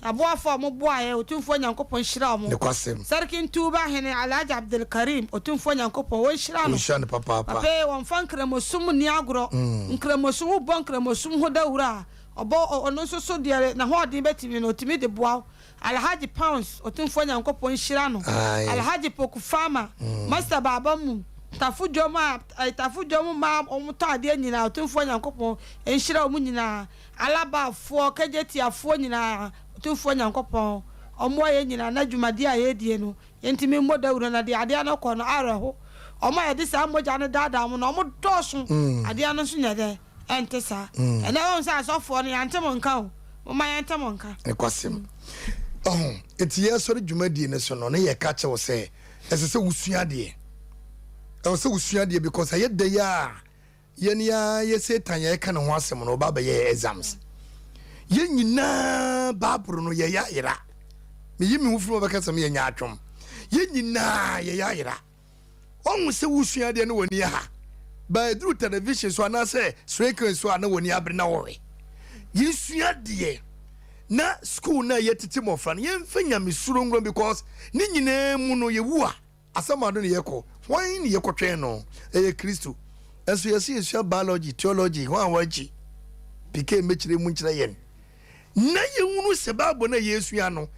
Aboafoɔ a wɔn boa yɛn, Otumfoɔ Nyankopɔn nhyira wɔn. Nokwasɛm. Sarkin Tuba Hene Alhaji Abdulkareem, Otumfoɔ Nyankopɔn ɔnhyira no. Ɔnhyira no papaapa. Papa yi, wɔnfa Nkramosom nni agorɔ. Nkramosom, wobɔ Nkramosom ho dawuro a, Ɔbɔ ɔno nso so deɛ n'ahoɔden bɛtumi no, ɔtumi de boa wo. Alhaji Pounds, Otumfoɔ Nyankopɔn nhyira no. Alhaji Poku Farmer, Master Baaba Mu, Tafo Dwom a, Tafo Dwom mmaa a wɔtɔ adeɛ nyinaa, Otumfoɔ Nyankopɔn nhyira wɔn nyinaa. Alabafoɔ, Kegyetiafoɔ nyinaa, Otumfoɔ Nyankopɔn ɔmmoa yɛn nyinaa na dwumadie a yɛredie no, yɛntumi mmɔ dawuro na deɛ adeɛ no kɔ no, awerɛho. Wɔn a yɛde saa mogya no daadaa wɔn no, wɔdɔɔso. Adeɛ no nso nyɛ dɛn? Ɛnte saa. Ɛnnɛ woahu sɛ asɔfoɔ no, yɛante mo nka o. Momma yɛnte mo nka. Nokwasɛm. Ɔho, enti yɛresɔre dwumadie no so no, na yɛka kyerɛ wo sɛ, ɛsɛ sɛ wosua adeɛ. Ɛwɔ sɛ wosua adeɛ because ɛyɛ dɛ yi a, yɛn ara yɛ Satan yɛreka ne ho asɛm no, ɔba abɛyɛ yɛ exams. Yɛn nyinaa Bible no yɛyɛ ayera. Meyi me ho firi mu bɛka sɛ meyɛ nyaatwom. Yɛn nyinaa yɛyɛ ayera. Wahu sɛ wosua adeɛ na w'ani aha. Ba ɛduru television so anaasɛ screen so a na w'ani abere na wɔhwɛ. Yɛnsua adeɛ na school no a yɛtete mmɔfra no yɛmfa nyamesuro nwura because ne nyinaa mu no yɛwu a asɛm ado ne yɛkɔ. Hwan ne yɛkɔtwɛn no? Ɛyɛ Kristo. Ɛnso yɛsɛ yɛsua biology, theology, hwan wakyi? PK mmɛkyerɛ mu nkyerɛ yɛn. na yɛhunu sɛ Bible no a yɛresua no,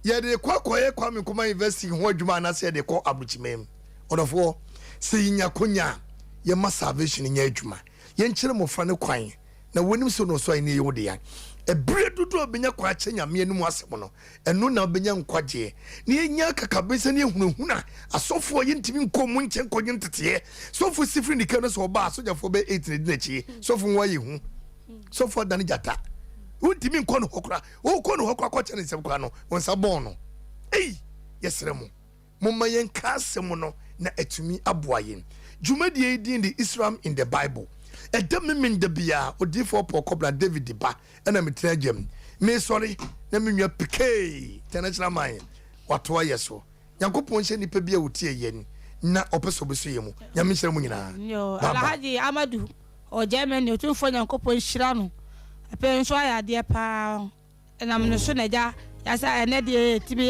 yɛde rekɔ akɔyɛ Kwame Nkrumah University ho adwuma anaasɛ yɛde rekɔ aburokyiman mu. Ɔdɔfoɔ, sɛ yɛnya akonya a, yɛma salvation nyɛ adwuma. Yɛnkyerɛ mmɔfra no kwan na wɔnim sɛ ɔno ɔsoro ahenni yɛ wo dea. Ɛberɛ dodoɔ a wobɛnya kwan akyɛ Nyame anom asɛm no, ɛno na wobɛnya nkwagyeɛ. Na yɛnya akakabensɛ ne ahunahuna asɔfoɔ a yɛntumi nkɔ wɔn nkyɛn nkɔgye nteteɛ. Sɔfo si firi ne kaa no sɛ ɔba a, asogyafoɔ bɛyɛ eight na ɛdi n'akyi. Sɔfo ho ayɛ hu. Sɔfo adane gyata. Wontumi nkɔ ne hɔ koraa. Wokɔ ne hɔ koraa kɔkyɛ ne nsɛm koraa no, wo nsa bɔn no. Ei, yɛsrɛ mo, momma yɛnka asɛm no na atumi aboa yɛn. Dwumadie yi din de Islam in the Bible. Ɛda Memenda biara, Odiyifoɔ Paul Kɔbla David ba na metena gya mu. Mesɔre na me nua Pekee, International Man, watoa yɛ so. Nyankopɔn nhyɛ nipa bi a otie yɛn na ɔpɛ sɛ ɔbɛsɔ yɛn mu. Nyame nhyira mo nyinaa. Bye bye. Alhaji Amadu Ɔwɔ Germany Otumfoɔ Nyankopɔn nhyira no pɛ nso ayɛ adeɛ paa ɛnam ne so na agya yasa ɛnɛ deɛ yɛtumi.